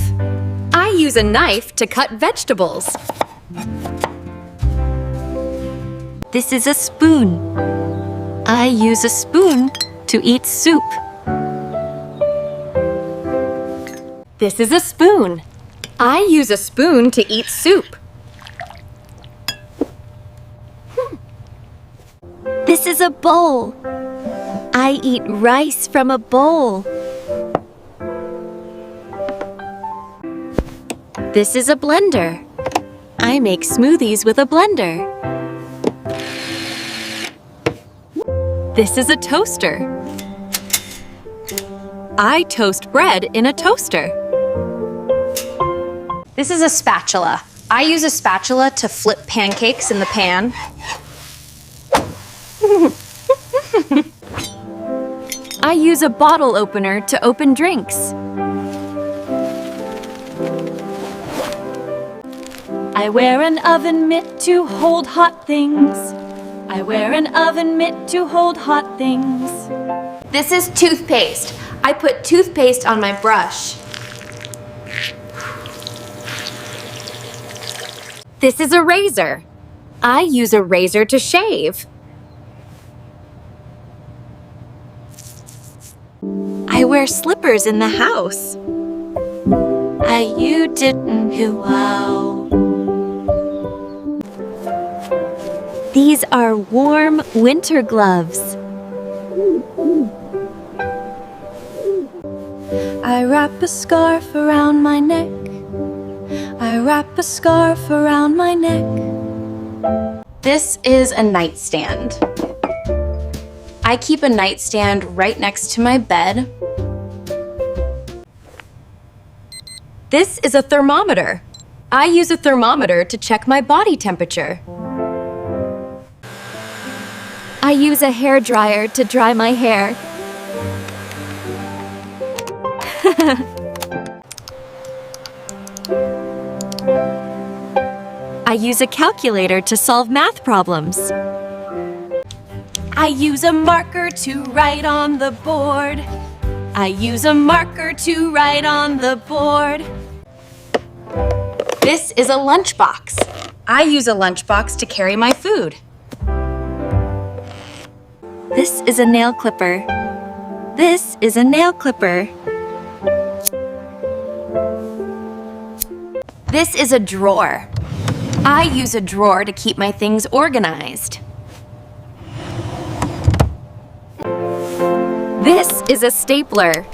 I use a knife to cut vegetables. This is a spoon. I use a spoon to eat soup. This is a spoon. I use a spoon to eat soup. This is a bowl. I eat rice from a bowl. This is a blender. I make smoothies with a blender. This is a toaster. I toast bread in a toaster. This is a spatula. I use a spatula to flip pancakes in the pan. I use a bottle opener to open drinks. I wear an oven mitt to hold hot things. I wear an oven mitt to hold hot things. This is toothpaste. I put toothpaste on my brush. This is a razor. I use a razor to shave. I wear slippers in the house. I you didn't you wow. These are warm winter gloves. I wrap a scarf around my neck. I wrap a scarf around my neck. This is a nightstand. I keep a nightstand right next to my bed. This is a thermometer. I use a thermometer to check my body temperature. I use a hair dryer to dry my hair. I use a calculator to solve math problems. I use a marker to write on the board. I use a marker to write on the board. This is a lunchbox. I use a lunchbox to carry my food. This is a nail clipper. This is a nail clipper. This is a drawer. I use a drawer to keep my things organized. This is a stapler.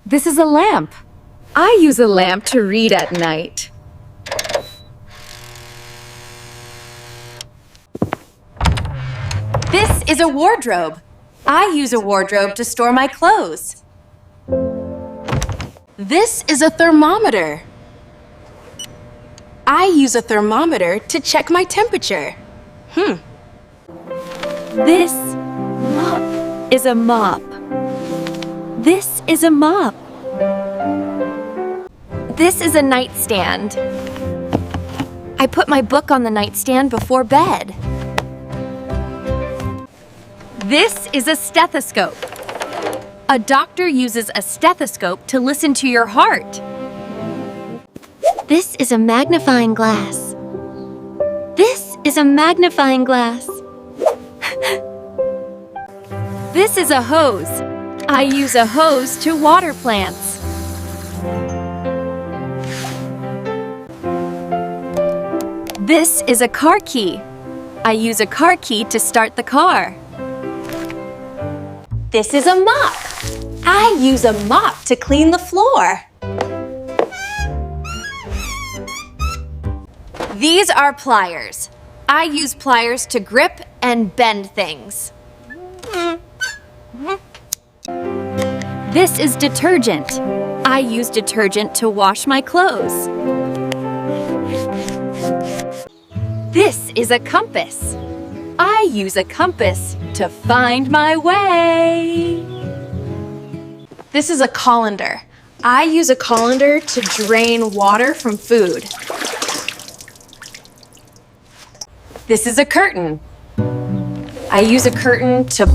This is a lamp. I use a lamp to read at night. This is a wardrobe. I use a wardrobe to store my clothes. This is a thermometer. I use a thermometer to check my temperature. Hmm. This is a mop. This is a mop. This is a nightstand. I put my book on the nightstand before bed. This is a stethoscope. A doctor uses a stethoscope to listen to your heart. This is a magnifying glass. This is a magnifying glass. This is a hose. I use a hose to water plants. This is a car key. I use a car key to start the car. This is a mop. I use a mop to clean the floor. These are pliers. I use pliers to grip and bend things. This is detergent. I use detergent to wash my clothes. This is a compass. I use a compass to find my way. This is a colander. I use a colander to drain water from food. This is a curtain. I use a curtain to